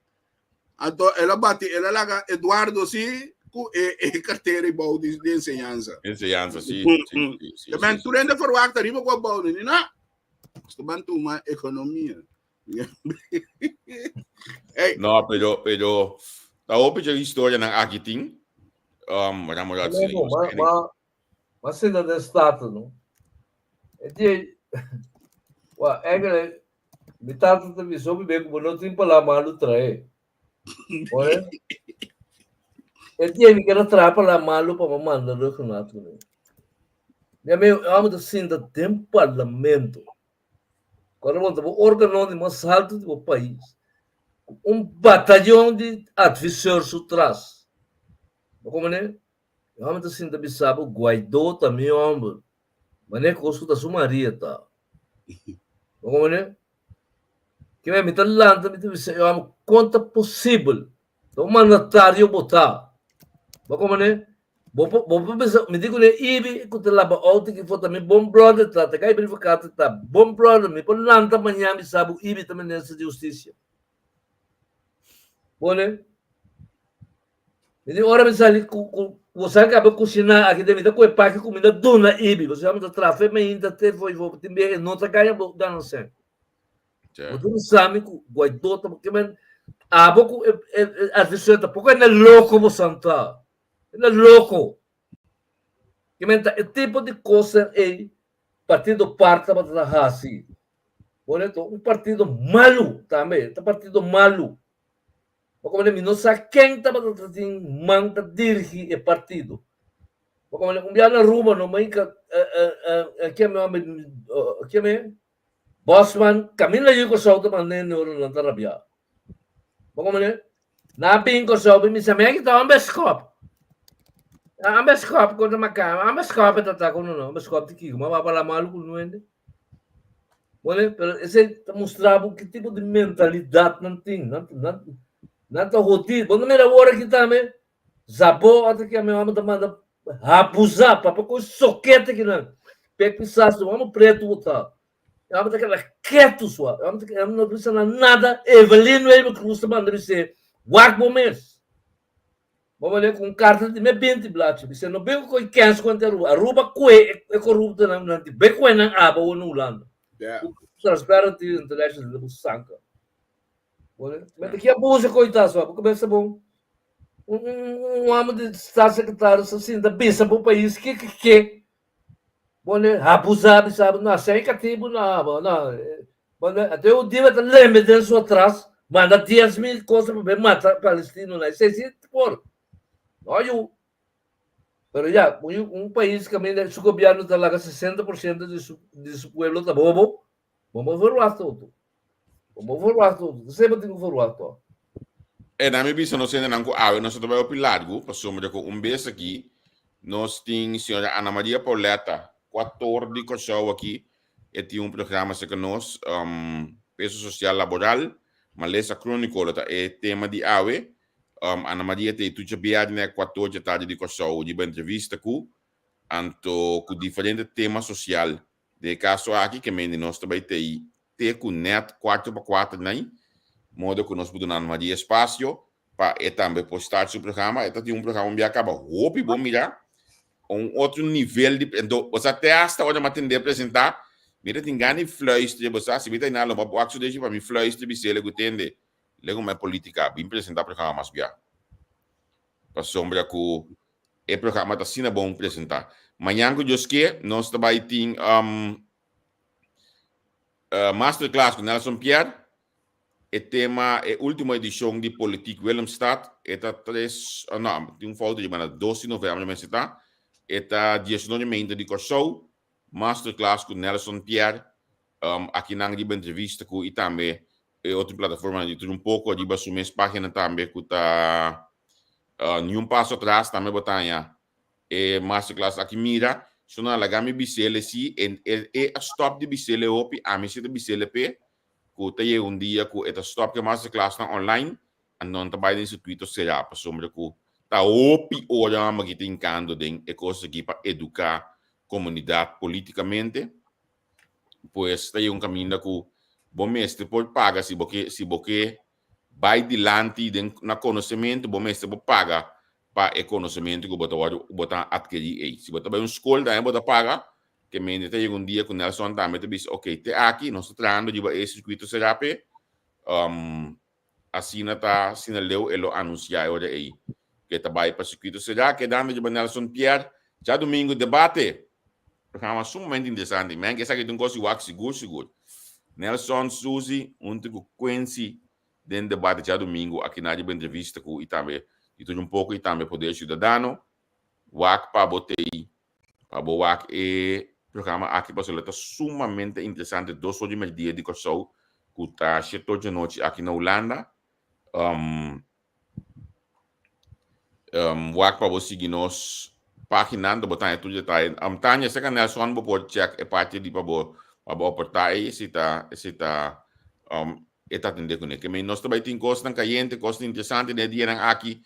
Anto el a bati, el a laga Eduardo sí ku e e cartera y bou di, di enseñanza. Enseñanza, sí, sí, sí, sí, De men sí, tu rende verwacht arriba ku bou ni na. Sto ban tuma economia. Hey. No, pero, pero, ta hopi dje historianan aki tin. Um, maar dan Nee, bo, ma, ma, ma sinta den Staten, no? E die, wa, eigenlijk, mi tata ta bisa hopi be ku bo no tin palabra malu trae. Ore? E die mi kera traha palabra malu pa mi manda Ruggengraat kuné. Mi amigo, amo ta sinta den parlamento. Cuando bo ta bo órgano di mas alto di bo pais, cu un batallon di adviseurs su tras. Bo comprende? E homber ta sinta bisa bo Guaidó ta mi homber. Mane cos cu ta su Maria ta. Bo comprende? Kimen mi ta lanta mi ta bisa e homber con ta posibel Ta un mandatario bo ta. Bo comprende? Bo por, bo por bisa, mi di kuné Ibi ku ta laba auto ki for ta mi bon brother ta, ta kai verifiká ta ta bon brother, mi por lanta mañana mi sa bo Ibi ta minister di hustisia. Bone. Mi di ora mi sali ku ku bo sa kaba kushiná aki den mi ta kohe paki kuminda duna ibi. Bo sa mi ta trafe mainta te foi fo tin bia e no ta gana bo gana sen. Bo tin sa mi ku Guaidó ta ke men abo ku e e e adversario tampoco e na loko bo santa. E na loko. Ke men ta e tipo di kosnan ei partido par tabata ta hasi. Boleto un partido malu tambe, ta partido malu. Bo komende mi no sa ken tabata ta tin man ta dirigi e partido. Bo komende un bia na Aruba no mai ka ken mi homber ken mi Bosman kaminda yu Kòrsou ta manda hende ora nan ta rabia. Bo komende nan a bin Kòrsou bin bisa mi aki ta un beskòp. Un beskòp kontra makamba, un beskòp e ta ta kono no, un beskòp di kiko? Ma bo a malu ku nu hende. Bueno, pero esei ta mustra bo ki tipo di mentalidat nan tin. Nan, nan, nan ta hodi. Bo no mira awor aki tambe, Zabo ata ki ami homber ta manda habusa papia ku sokete ki nan. Pe pisas un homber pretu bo ta. E homber ta keda ketu sua. E homber ta keda, no bisa nan nada. Evelyn Wever Croes ta manda bis'é, wak bo mes. Bo manda ku un karta di me 20 blachi. Bis'é, no bin ku kens kontra Aruba. Aruba kue e koruptonan nan di be kue nan aba awor na Hulanda. Yeah. Transparency International ta bu sanka. Mete ki abuso koita sua, bo kabesa bon. Un un un homi di staatssecretaris ta sinta bisa bo pais ke ke ke. Bo ne abusa bisa bo na sei katibu na bo na. Bo ne ate un dia ta lembe den su atras manda 10.000 cosa pa be mata palestino na esei si por. No yu. Pero ya, un un pais kaminda su gobierno ta laga 60% di su di su pueblo ta bobo, bo no verwacht otro. Bo no verwacht otro. Esei bo tin ku verwacht to. E na mi bisa nos hendenan ku awe nos no ta bai hopi largu, pasobra ku un bes aki nos tin señora Ana Maria Pauletta, kuator di Kòrsou aki, e tin un programa serka nos, Peso Sosial Laboral, Malesa Króniko lo ta e tema di awe. Ana Maria ta e tucha bièrnè kuator dje tardi di Kòrsou riba entrevista ku anto ku diferente tema sosial. Den e kaso aki ke men di nos ta bai tei te ku nèt kuarto pa kuater nai, modo ku nos por duna Ana Maria espasio pa e tambe por start su programa. E ta tin un programa un bia kaba hopi bon mirá, un otro nivel di, anto bo sa te hasta ora mi a tendé presentá, mi ta tin gana di fluister, bo sa, si mi ta einan lo bo a wak su deshi pa mi fluister bis'é ku tende, lego mi politica bin presentá programa mas bia. Pasobra ku e programa ta asina bon presentá. Mañan ku Dios ke, nos ta bai tin um, uh, masterclass ku Nelson Pierre. E tema, e último edishon di Politiek Willemstad, e ta tres, oh, no, tin un foto di banda 2 di november mester ta. E ta 19 meinta di Kòrsou, masterclass ku Nelson Pierre. Um, aki nan riba entrevista ku i tambe e otro plataformanan di tur un poko riba su mes página tambe ku ta uh, Ni un Paso Atrás tambe bo ta haña e masterclass aki mira so nan laga mi bisele si en e, e a stop di bisele hopi ami si ta bisele pe ku ta yega un dia ku e ta stop ke masterclassnan online anto ta bai den circuito será pasobra ku ta hopi ora mama ki ta hinkando den e kos aki pa eduká komunidat politikamente. Pues ta yega un kaminda ku bo mester por paga si bo ke si bo ke bai dilanti den na konosementu bo mester por paga pa e konosementu ku bo ta wòrdu bo ta atkerí ei. Si bo ta bai un skol tambe bo ta paga ke mende ta yega un dia ku Nelson tambe ta bisa ok te aki nos ta trahando riba e sirkuito será p'e Asina ta asina leu e lo anunsiá e ora ei ku e ta bai pa sirkuito será kedando riba Nelson Pierre djadumingu debate. Programa sumamente interesante. Mi a esaki ta un kos di wak sigur sigur. Nelson, Suzy huntu ku Quincy den debate djadumingu aki na riba entrevista ku i tambe di tur un poko i tambe Poder Ciudadano. Wak pa bo tei Pa bo wak e programa aki pasobra ta sumamente interesante dos or di merdia di Kòrsou ku ta shete or djanochi aki na Hulanda. Um, um, wak pa bo sigui nos página, anto bo ta haña tur detaye. Um, Tania, seka Nelson bo por check e parti di pa bo pa bo aportá ei si ta si ta um, e ta atendé kuné. Ke men nos ta bai tin kosnan kayente, kosnan interesante den e dianan aki.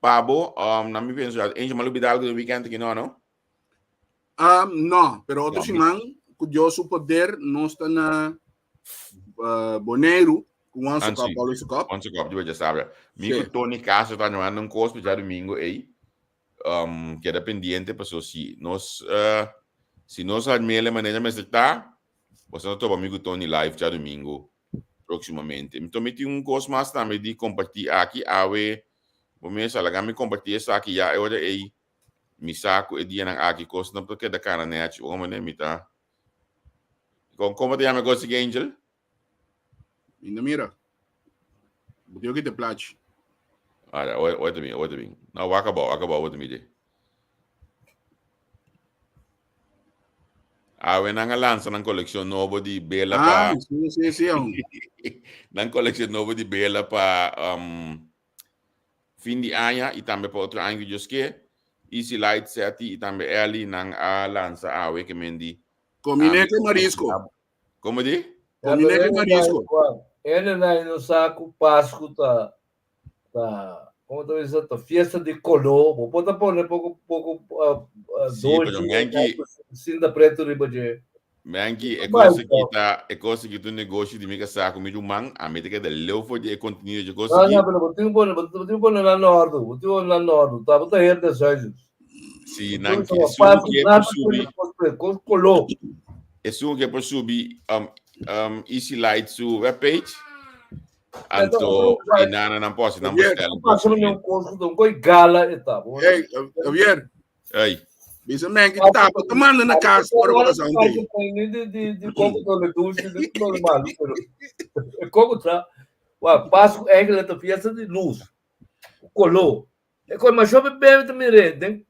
Pa bo, um, na mi penso, Angel, ma lubida algo den weekend aki, no, no? Um, no, pero otro No, mi- siman, ku Dios su poder, nos ta na uh, Boneiru. Ku Once Ansi. Cup, Always a Cup. Once Cup, di djasabra. Mi Sí. ku Tony Castro ta animando un kos pa djadumingu ei. Keda pendiente paso si nos si nos arm'e manera mester ta, boso ta topa mi ku Tony live djadumingu próximamente. Enton mi tin un kos mas tambe di kompartí aki awe. Bo mes a laga mi kompartí esaki ya e ora ei mi sa ku e dianan aki kosnan por keda kana nèchi. Ora manera mi ta Kon komo ta yama e kos aki Angel? Mi no mira. Bo tin te plachi. Ara, oi, oi también, oi también. No, wak abou, wak abou, oi también. Awe nan a lansa nan colección nobo di bela Ah, pa sí, sí, sí, aún. nan colección nobo di bela pa fin di aña y tambe pa otro aña ku Dios ke. Easy Light, Seti y tambe Ellie nan a lansa awe ke men di. Comine ke marisco. Como di? Comine ke marisco. Ene na no sa ku Pasku ta ta como ta bisa ta fiesta di color. Bo por ta pone poco poco Sí, pero doshi Menki sinta preto riba dje. Menki, e kos aki ta e kos aki ta un negoshi di mi kasá ku mi ruman, ami ta keda leu for di e kontenido dje kos No, aki. no, pero bo tin pone bo tin pone na nordo, bo tin pone na nordo, ta bo ta her des huizes. Si nan ke esun ke por subi Kos koló. Esun ke por subi Easy Light su webpage, anto e nana nan por hasi nan bestel. Pasa un kos ku un koi gala e ta. Hey, Javier. Hey. Bisa men ki tapa te manda na casa ora bo casa un dia. Di koko to le dulce, di normal, pero koko ta, wa Pasku eigenlijk ta fiesta di luz, koló. E koi mas hopi bebe ta mire den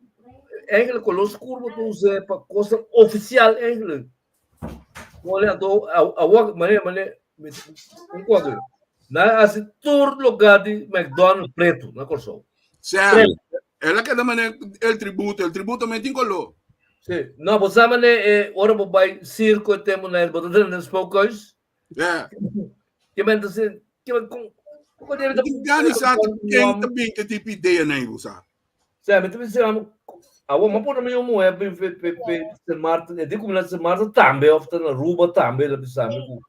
eigenlijk koló skur bo ta usa pa kosnan ofisial eigenlijk. Mole anto awor mane mane un kos nan a hasi tur lugar di McDonald's pretu na Kòrsou. Sè, el a keda mane el tributo, el tributo men tin koló. Si, no, bo sa mane e ora bo bai sirko e tempu na bo ta drenta den spookhuis. Yeah. Ke men ta se, ke men kon, kon debe ta. Gani sa ken ta bin ke tipo idea na ibo sa. Sa, mi ta bisa am, awo ma por mi mujer pe pe pe pe Sint Maarten, e di como na Sint Maarten tambe of ta na Aruba tambe la bisa mi ku.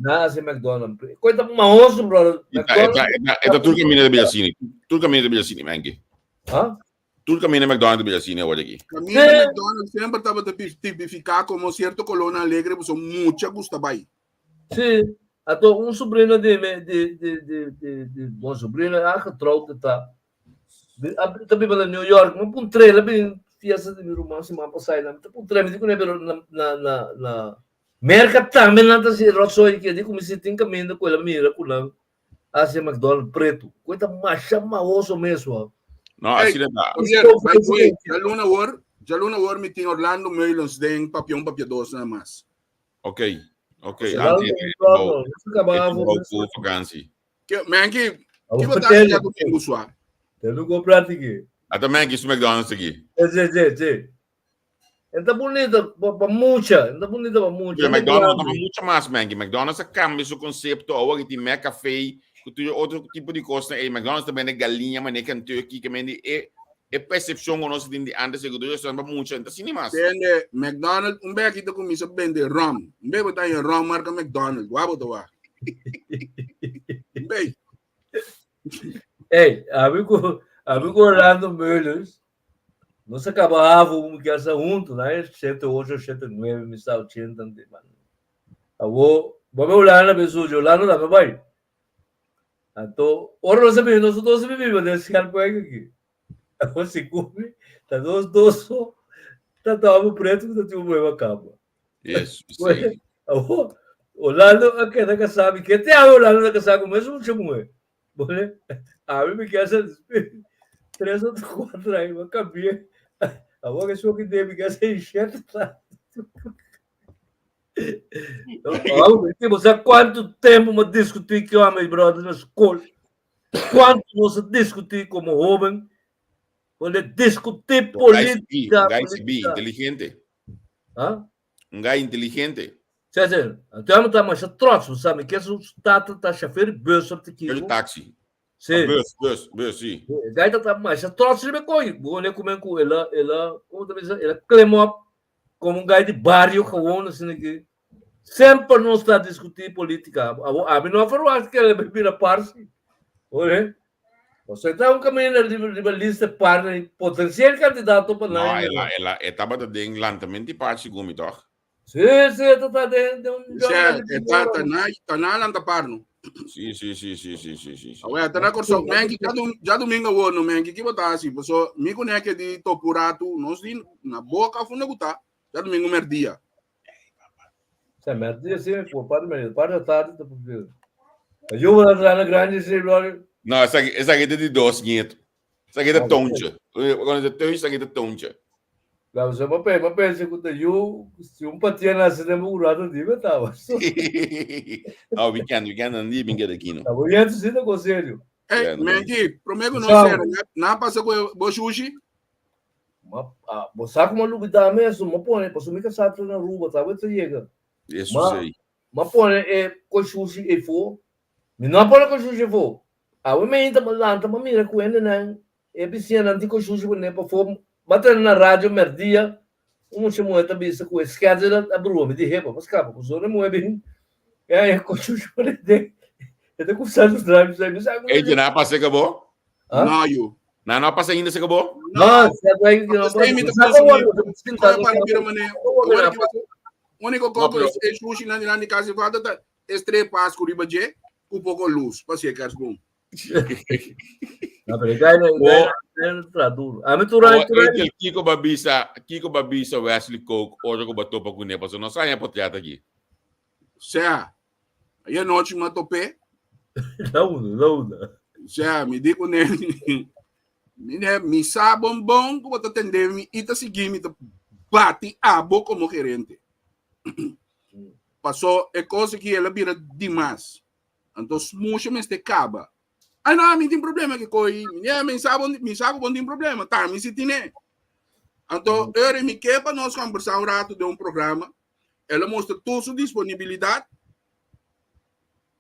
Na hasi McDonald's. Koi ta mahoso brother. Eta eta eta eta tur camina de Villasini. Tur camina de Villasini, menki. Ha? Tur camina McDonald's de Villasini awor aki. Camina de McDonald's semper tabata tipifica como cierto colona alegre, pasobra mucha gusta bai. Sí, anto un sobrino di mi, di, di, di, di, di, bon sobrino a getrouwd ta, ta biba na New York, mi puntr'é, el a bin fiesta di mi ruman siman pasá, mi ta puntr'é, mi di kuné, pero na, na, na, na Merka tambe nan ta hasi rotzooi aki, di ku mi si tin kaminda ku el a mira ku nan hasi e McDonald's pretu, ku e ta masha mahoso mes wou. No, Hey, asina ta. Javier, by the way, djaluna awor, djaluna awor mi tin Orlando Meulens den Papia un Papia Dos nada mas. Ok, ok. Orlando Antes Meulens, bou, no se acabava, bou ku vakantie. Ke, Menki, ki bo ta hasi djadumingu sua? Te lu comprar tiki. Ata Menki su McDonald's aki. Sí, sí, sí. E ta bunita pa mucha, e ta bunita pa mucha. Pero McDonald's no ta pa mucha mas, Menki. McDonald's a cambia su concepto. Awor ki tin McCafe, ku tur otro tipo di cosnan. Ey, McDonald's ta bende galiña, mane Kentucky, ke mende e e percepcion ku nos tin di antes, ku tur restaurant pa mucha, no ta asina mas. Tende, McDonald's, un beki ta kuminsa bende rum. Un beki bo ta haña rum marka McDonald's. Wak bo ta wak. Un beki. Ey, ami ku ami ku Orlando Meulens, nos a kaba havo un kiasa huntu, na e 78, 89, mi sa 80, ante man. Awo, bo me Orlando be suyo, Orlando tambe bai. Anto, ora nos a bini, nos dos a biba den Schelpwijk aki. Awo si kumi, ta nos dos so, ta toma pretu ku ta tin un buena kama. Yes, sí. Awo, Orlando a keda kasá, mi ke te awe Orlando ta kasá ku mesun mucha muhé. Bole, ami mi ke sa tres o kuatro aña, mi a kambi'é. Awo ke su ki den mi ke sa inshèt ta. Awo, bo sa kuantu tempu mi a diskutí ku ami bròder na skol. Kuantu nos a diskutí komo hóben. Bole, diskutí polítika. Un gai sibi, inteligente. Ha? Un gai inteligente. Sí, sí. Anto amo ta masha trots, bo sa, mi ke su tata ta chofer di bus op te Chofer di kiko. taxi. Sí. Ah, bus, bus, bus, sí. E gai ta ta masha trots riba e koi. Bo ne kumen ku el a, el a, komo ta bisa, el a klim op komo un gai di bario gewoon asina ki. Semper nos ta diskutí polítika. Abo ami no a verwagt ku el a bira par si. Oye, Pasobra e ta un kaminda riba riba lista par di potensial kandidato pa No, nan. el a, el a, e tabata den lantamento di par segun mi, toch? Sí, sí, e ta ta den den un Sea, e ta ta na ta na lanta par no. Sí, sí, sí, sí, sí, sí, sí, sí. Awe, ta na Kòrsou. Menki, djadumingu awor no, menki, ki bo ta hasi? Paso mi ku neke di topu ratu, nos di na boka funda ku ta, djadumingu mèrdia. Sa mèrdia sí, por par di par di tardi ta por. Yo na trana grandi sí, brother. No, esaki, esaki ta di dos nieto. Esaki ta Toontje. Cuando ta thuis, esaki ta Toontje. La so ma pe ma pensa ku ta yu si un patia nase den bo rato di me taba. No, weekend, weekend nan di bin keda aki no. Ta bo nieto sí ta konselho. Hey, Yeah, no. Menki, promé ku nos Chao. sera, na pasa ku bo shushi? Ma ah, bo sa ku ma lubida mes, ma pone, paso mi kasá ta na Aruba, ta bo ta yega. Eso Ma sí. ma pone e koshushi efo. Mi no a pone koshushi efo. Awe mainta mi lanta mi mira ku hendenan e bisiñanan tin koshushi pone pafó. Mi a tende na radio mèrdia un mucha muhé ta bisa ku e schedule a brua. Mi di hepa pa skapa pasobra e muhé bin e haña koshushi pone den e ta kuminsá lustra mi sa mi sa ku Ey, na a pasa bo? No, yu. Na no a pasa ainda seka bo? No, sa ku ay no. Esei mi ta konsumí. Koe para bira mané. Ora ki Úniko koko e shushi nan dilanti di kas falta ta e strepas ku riba dje ku poko lus pa si e kers bon. No, pero gai no, gai no tra duro. A mi tur ay tur ay. Kiko ba bisa, Kiko ba bisa Wesley Kook ora ku ba topa kuné pasobra no sa haña potriat aki. Sea, ayer anochi mi a top'é. Launa, launa. Sea, mi di kuné, mi ne, mi sa bon bon ku bo ta tende mi i ta sigui mi ta bati abo komo gerente. Paso e kos aki el a bira dimas. Anto smusha mester kaba. Ay no, mi tin problema ke koi. Mi ne, mi sa bon, mi sa ku bon tin problema. Ta mi si tine. Anto, ora mi ke pa nos kombersá un rato den un programa. El a mustra tur su disponibilidat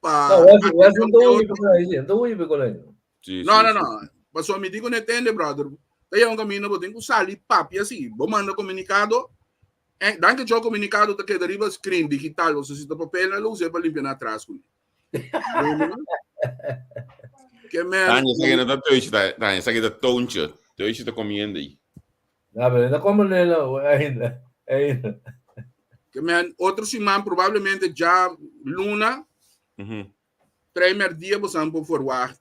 pa No, Wesley, Wesley no ta hui pa ahí, no ta hui pa con Sí, No, sí, no, sí. no. Paso mi digo ne tende, brother. Ta yega un camino bo tin ku sali papia si. Bo manda comunicado. Eh, danke jo comunicado ta keda riba screen digital. Bo si ta papel na lo usa pa limpia na atras ku. Ke men. Tanja, esaki no ta thuis, Tanja, esaki ta Toontje. Thuis ta comiendo ahí. No, pero no como nela ainda. Ainda. Ke men otro siman probablemente ja luna. Primer dia bo san por verwacht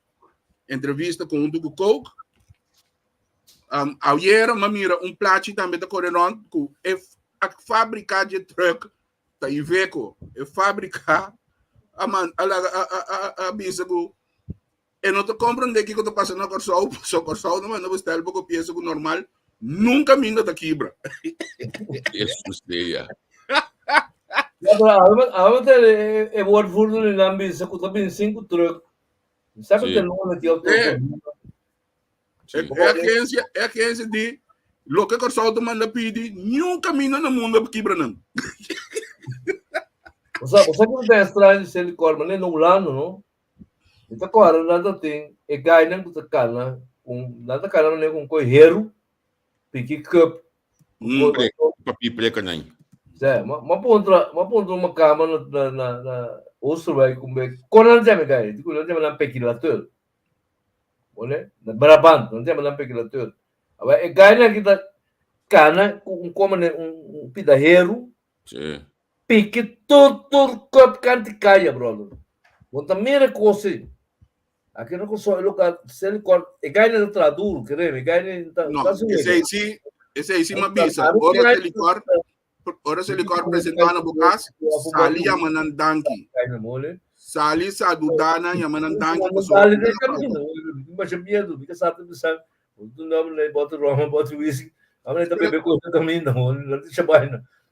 entrevista con un ku Coke. Ayer ma mira un plachi tambe ta corre rond ku e a fabrica de truck ta Iveco. E fabrica a man a laga a a a a bisa ku E no ta comprende kiko ta pasa na Kòrsou, pasobra Kòrsou no manda bestel poko piesa ku normal nunka minda ta kibra. Jesus sea. Ja, pero awe awe ta e e woordvoerder di nan bisa ku ta bin sinku truck. Sa ku Sí. te luna ki auto. Eh. Sí. E agencia, e agencia di loke Kòrsou ta manda pidi, niun kaminda na mundo pa kibra nan. Bo sa bo sa ku ta extraño Selikor, manera na Hulanda no. Mi ta kòrda nan ta tin e gainan ku ta kana ku nan ta kana manera ku un koi heru piki cup Papi preka nan. Sè, m'a puntra m'a puntra un makama na na na na Oosterwijk kumbe kon nan ta yama e gai? Di ku nan ta yama nan pekilateur. Bone? Na Brabant nan ta yama nan pekilateur. Awor e gainan aki ta kana ku un koi manera un un pida heru Sí. Piki tur tur cup kanti kaya brother. Bo ta mira cos ei. Aki no coso e loka sel cor e gai na tra duro kere e gai na No, esei si, esei si mabisa. Ora Selikor, ora Selikor presentá na bo kas, sali yama nan danki. Sali saludá nan, yama nan danki pasobra Sali den camino, masha miedo, mi ka sa ta bisa,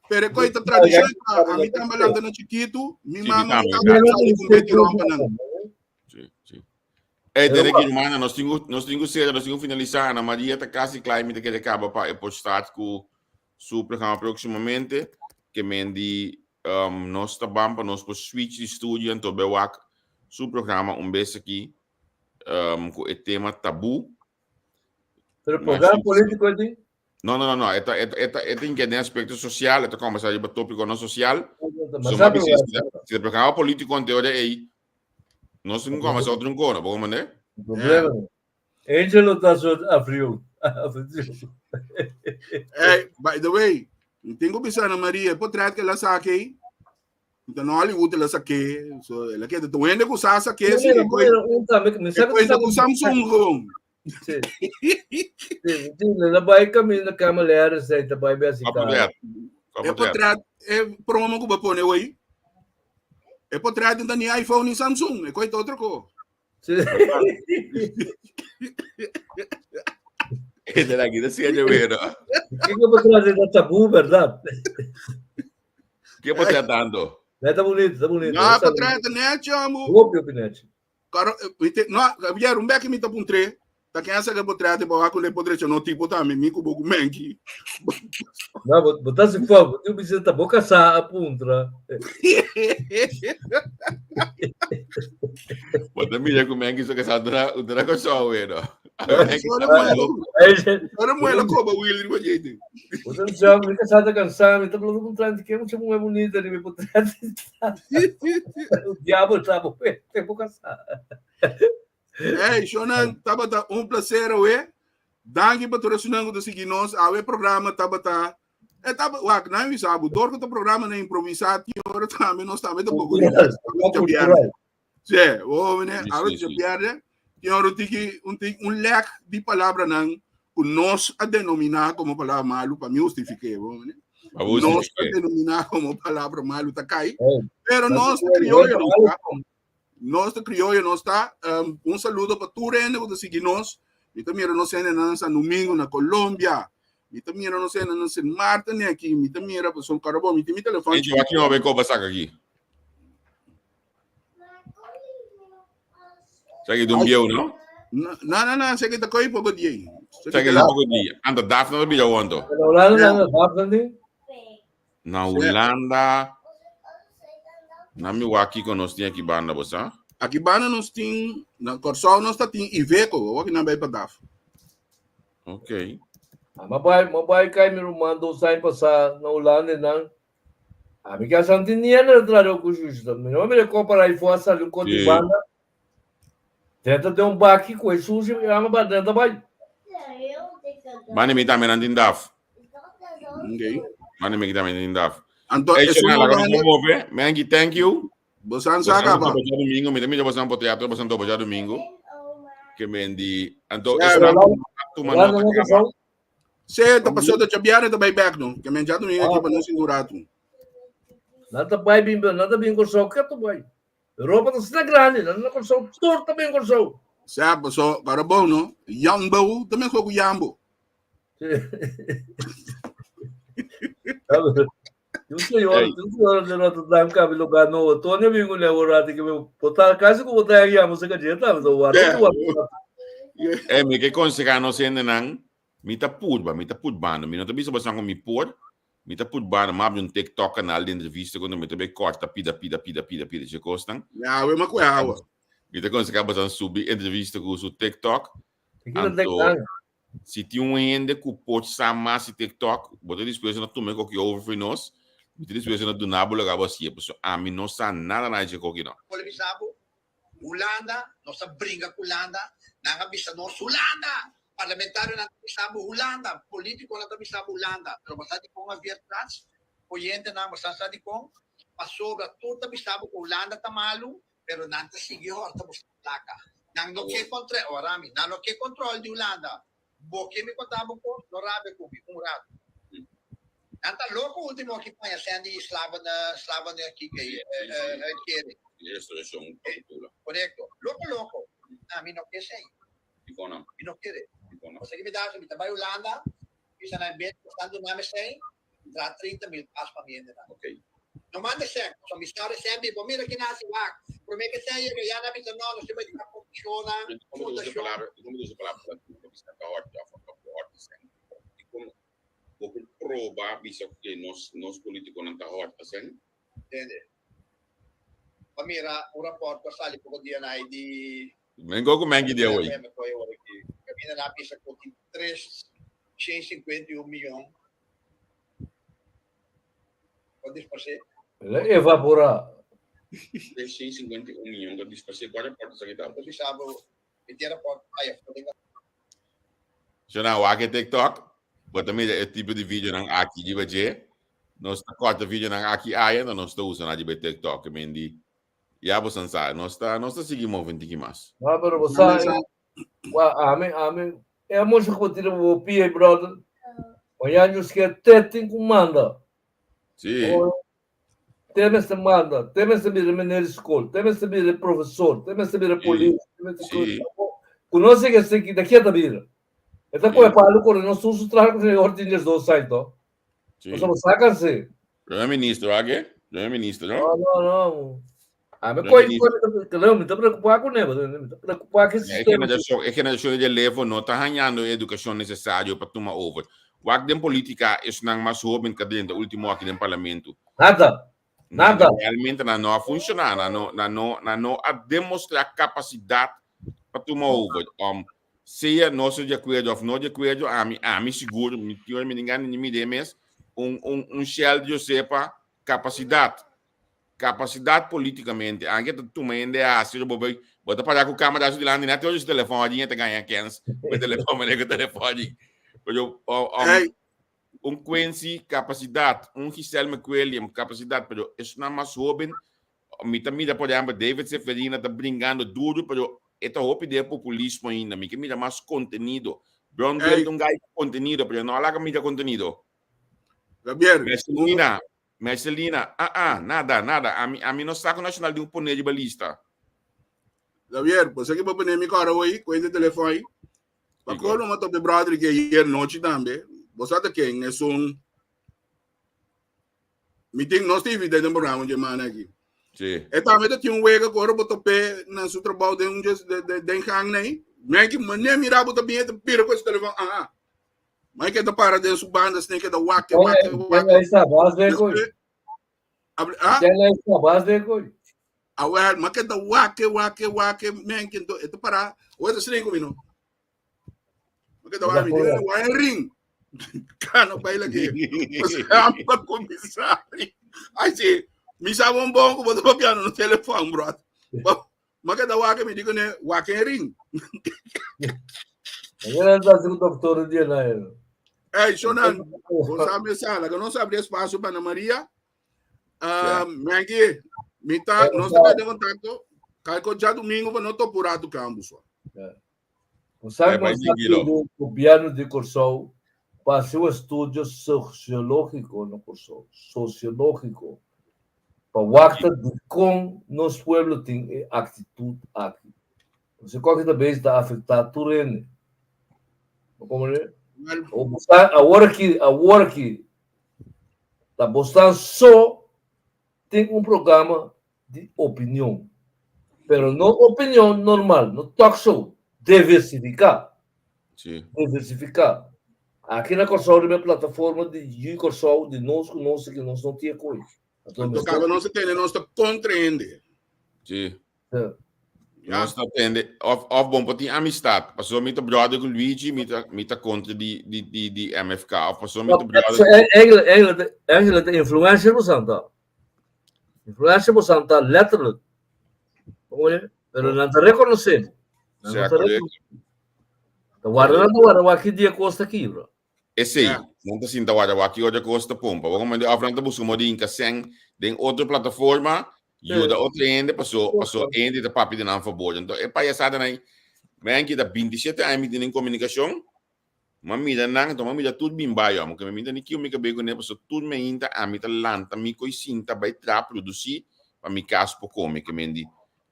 Pero e koi ta tradishon ta, ami tamba lanta na chikitu, mi mama mi tata sali ku beti rompa nan. Sí, sí. Hey, Derek y Romana, nos tengo, nos tengo cera, nos tengo finalizar. Ana Maria está casi klaar, mi te quiere caba pa e por start ku su programa próximamente. Que men di um, nos ta ban pa nos por switch di studio en to bewak su programa un bes aquí um, ku e tema tabú. Pero programa político é di? No, no, no, no. E ta, e ta, e ta, e tin ke den aspecto social, e ta conversa riba tópiconan social. So, ma bisa, si ta, si ta programa político en teoria ei, nos tin conversa otro un kono, bo comprende? Problema. Angelo ta so afriu. Hey, by the way, mi tengo bisa na Maria, portret que la saque aí. Então, no Hollywood ela saque, so ela quer, tu ende com sa saque, si, e com Samsung gewoon. Sí. Sí, sí, la bai camino camalera, sei, ta bai besi cara. E portret, e promo que ba pone hoy. E portret não ni iPhone ni Samsung, e coita outro co. Sí. E de la guida sí é bueno. Que que portret da tabu, verdad? Que portret tanto? Tá bonito, tá bonito. No, portret net, chamo. Obvio, Pinetti. Karo, eh, no, ja, un bek mi ta puntre. Ta ken sa ke portret ba ku le portret no tipo ta mi mi ku boku menki. No, bo ta si fa, bo bisa ta boca sa a puntra. Bo ta mira ku menki so ke sa dra, dra ko so we no. Ora muela koba Willy riba jeito. Bo ta bisa mi ka sa ta cansa, mi ta blando puntra ke mucha mujer bonita riba portret. O diabo ta bo te boca sa. Hey, Shonan, tabata un placer awe. Danki pa tur esunnan ku ta sigui nos. Awe programa tabata e taba wak nan wi sabu dor ku ta programa na improvisá tin ora tambe nos tambe ta poko relax. Awe ta pierde. Sí, oh mene, Sí, awe sí, ta sí. pierde. Tin ora tiki un tiki un lek di palabranan ku nos a denominá komo palabra malu pa mi hustifiké, bo mene. Pa bo Nos a hustifiké. denominá komo palabra malu ta kai, Hey, pero nos ta krioyo nos ta. Nos ta krioyo nos ta. Um, un saludo pa tur hende ku ta sigui nos. Mi ta mira nos hendenan na San Domingo, na Colombia. Mi ta mira nos hendenan na Sint Maarten aki. Mi ta mira pa Son Carabao. Mi tin mi telefòn Eentje, wat je nou kopa saka aki? Saki dun bieu, no? No, no, no, sé que ta koi poko dia. Saki dun poko dia. Anta Daphne no bila wonto. Na Holanda, na Daphne ni? Na Holanda. Na mi waki ko nos tin aki banda bo sa. Aki banda nos tin, na Kòrsou nos ta tin Iveco, wak nan bai pa Daf. Ok. Ah, ma bai, ma bai kai mi ruman dos aña pasá na Holanda nan. A mi casa não tem ninguém na entrada com justo. Mi não me compra aí fora sali um conto banda. Tenta ter um baque com sushi, ama ba dentro vai. Mane mi tambe nan tin daf. Ok. Mane mi tambe tin daf. Anto, Hey, eso Chanel, no agora vale. vamos move. Mengi, thank you. Bosan sa acaba. Bosan domingo, mi tambe bosan po teatro, bosan topo já domingo. Que mendi. Anto, Ja, eso maar- tuma Lá nota não acaba. Se ta pasó ta chabiare ta bai back no. Que men já domingo aqui Ah. pa nos ingurato. Nada vai bem, nada bem com sol, que tu vai. Europa tá sendo grande, nada com sol, torta bem com sol. Se pasó para bom no. Yambo também com yambo. Um senhor, um senhor de Rotterdam que lugar no outono, eu vi um rato que me botar quase que botar aí a música de tá, do ar. Eh, mi ke konsega no sende nan, mi ta purba, mi ta purbando, mi no ta bisa basan ku mi por, mi ta purbando, ma abri un TikTok kanal di entrevista kuando mi ta be korta pida pida pida pida pida dje kosnan. Ja, we ma ku awa. Mi ta konsega basan subi entrevista ku su TikTok. Anto, si tin un hende ku por sa mas di TikTok, bo ta dispuesto na tuma e koki over for nos, mi ta dispuesto na duna bo loke abo hasié, pasobra ami no sa nada na dje koki no. Por bisa bo, Hulanda, nos a bringa ku Hulanda, nan a bisa nos Hulanda! Parlamentarionan ta bisa bo Hulanda, politikonan ta bisa bo Hulanda, pero bo sa dikon a weer tras? Oyentenan, bo sa sa dikon? Pasobra tur ta bisa bo ku Hulanda ta malu, pero nan ta sigui hòrta bo plaka. Nan no ke kontre, ora mi, nan no ke kontrol di Hulanda. Bo ke mi konta bo kos? No rabia ku mi un ratu. Nan ta loko ultimo ki paña Sandy slaven slaven kiko ei uitkering. Korekto. Loko loko. Ami no ke esei. Mi no kere. Pasobra ki mi ta hasi? Mi ta bai Hulanda, bisa nan en bes di esnan duna mi esei, mi traha 30.000 pas pa mi hendenan. No manda esei, pasobra mi sa ora esei a biba. Mira ki nan hasi wak. Prome ke esei a yega ya nan a bisa no, nos tin bai traha komishonnan, fundashon. Bo por proba bisa ku nos nos politikonan ta hòrt asen? Tende. Pa mira un rapòrt ku a sali poko dia na di. Men go ku men ki dia hoy. Kaminda nan a bisa ku tin tres. 151 mion pa disparsé. El a evaporá. 151 mion pa disparsé. Kua rapòrt esaki ta? Ta bisa bo, mi tin rapòrt aya for den. Shona, wak e TikTok, bo ta mira e tipo di videonan aki riba dje. Nos ta kòrta videonan aki aya, enton nos ta usa nan riba e TikTok. I men di, ya bosan sa, nos ta, nos ta sigui move un tiki mas. No, pero bo sa, wa, ami, ami, e mucha ku bo tira bo pia, brother. Mañana Dios kier, te tin ku manda. Sí. Te mester manda, te mester bira meneer di skol, te mester bira profesor, te mester bira polis, te mester Sí. Ku no sigui así, ki ta kia ta bira? E ta kohe palu kore nos tur su traha ku señor tin 12 aña to. Sí. Pasobra sakan si. Primer ministro, a ke? Primer ministro, no? No, no, no. A mi Primer kohe ministro. kore, mi ta preokupá kuné, mi ta preokupá ku e E sistema. generashon, e generashon di relevo no ta hañando e edukashon nesesario pa tuma over. Wak den politica esnan mas hoben ka drenta ultimo aki den parlamento. Nada. Nada. Realmente nan no a funciona, nan no, nan no, nan no a demostra capacidad pa tuma over. Um, sea nos ta di acuerdo of no di acuerdo, ami, ami sigur, mi tin mi ningan ni mi mes, un, un, un Shell Josepa capacidad. Capacidad politicamente. Anke ta tuma hende haci, bo bay, bo ta para cu camera su dilanti, net oye su telefon allí, ta gaña kens, cu telefon, meneer cu telefon allí. Pero, Hey. un Quincy, capacidad, un Giselle McWilliam, capacidad, pero esnan mas hoben, mi ta mira, por ejemplo, David Seferina ta bringando duro, pero e ta hopi de populismo ainda, mi ke mira mas contenido. Brown Hey. un guy cu contenido, pero no laga mira contenido. Javier, Mercelina, Mercelina, ah ah, nada, nada. Ami, ami no sa ku Nacional di un pone riba lista. Javier, você que pone mi cara hoy, cuenta telefone aí. Pa Digo. colmo, ma tope brother que ayer noche tambe. Você sabe quem é um Mi tin nos TV den programa de mana aqui. Sí. E tambe ta tin un wega ku ora bo top'é na su trabou den un djes den gang nei. Men ki mané mira bo ta bin e ta bira ku e telefòn. Aha. Ma ke ta para den su banda sne ke ta wak wak wak. Ahí está, bas de koy. Ah? Ahí está, bas de koy. Awel, ma ke ta wak wak wak men ki e ta para. Ora ta sne ku mi no. Ma ke ta wak mi tin wak ring. Kano baila ke. Samba komisario. Ai si, mi sa bon bon ku bo ta papiando no telefòn, bro. Ma ke ta wak mi digo ne wak ring. Mañana ta su doctor di na. Ei, Shonan, bo sabe sala, que nos abre espacio para Ana Maria. Uh, Maggie, mi ta, nos ta de contacto. Calco já domingo para não topurar do campo só. O sabe É, vai tranquilo. do governo de Corsou para seu estudo sociológico no Corsou, sociológico, para o acto de com nos pueblo tem atitude aqui. Você qualquer vez está afetar tudo Como é? Agora que agora que tá bostando só tem um programa de opinião. Pero no opinião normal, no talk show. Diversificar. Sí. Diversificar. Aqui na Corsol, minha plataforma de de Corsol, de nós com nós, que nós não tinha coisa. Então, acaba não se tem, nós está compreende. Sí. É. Nos ta tende of of bon por tin amistad. Pasobra mi ta brother ku Luigi, mi ta mi ta kontra di di di di MFK. Of pasobra mi ta brother So, eigenlijk, eigenlijk, eigenlijk de influencer bo santa. Influencer bo santa letterlijk. Oye, pero nan ta reconocer. Nan Sea ta correcto. Ta warda nan ta warda wak ki dia kos ta kibra. Esei, Ja. nan ta sinta warda wak ki ora kos ta pompa. Bo komende of nan ta buska modo di hinka sèn den otro plataforma, yuda otro hende paso paso hende ta papia di nan fabor. Anto e payasadanan ei, men ki ta 27 aña mi tin den komunikashon, m'a mira nan, anto m'a mira tur bin bai amo, ke mi minta ni kiu mi kabei kuné paso tur meinta ami ta lanta mi koi sinta bai traha produsí pa mi kas por kome, ke men di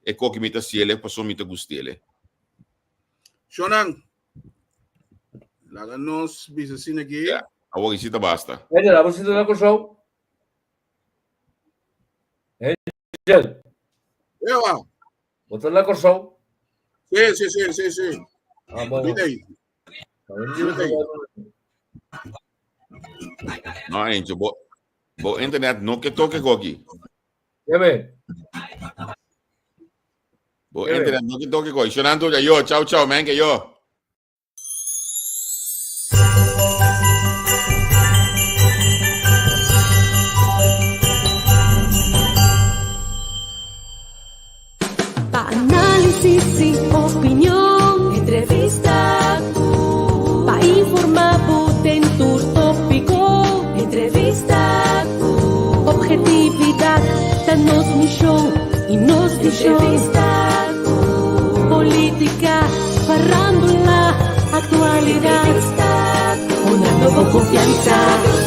e koki mi ta hasiel paso mi ta gust'el. Shonan, laga nos bisa asina aki. Ya, awor i si ta basta. Angel, abo sinta na Kòrsou? Angel. Ewa. Bo ta na Kòrsou? Sí, sí, sí, sí, sí. Ah, bon. Mira ahí. Mira ahí. No, Angel, bo, bo internet no ke toke koki. Deme. Bo internet no ke toke koki. Shonanto, yo, chao, chao, man, ke yo. Análisis, opinion, entrevista. Pa informá bo den tur tópiko. Entrevista. Ophetividat ta nos mishon i nos vishon. Entrevista. Polítika, farándula, aktualidat. Entrevista. Hunando bo konfiansa.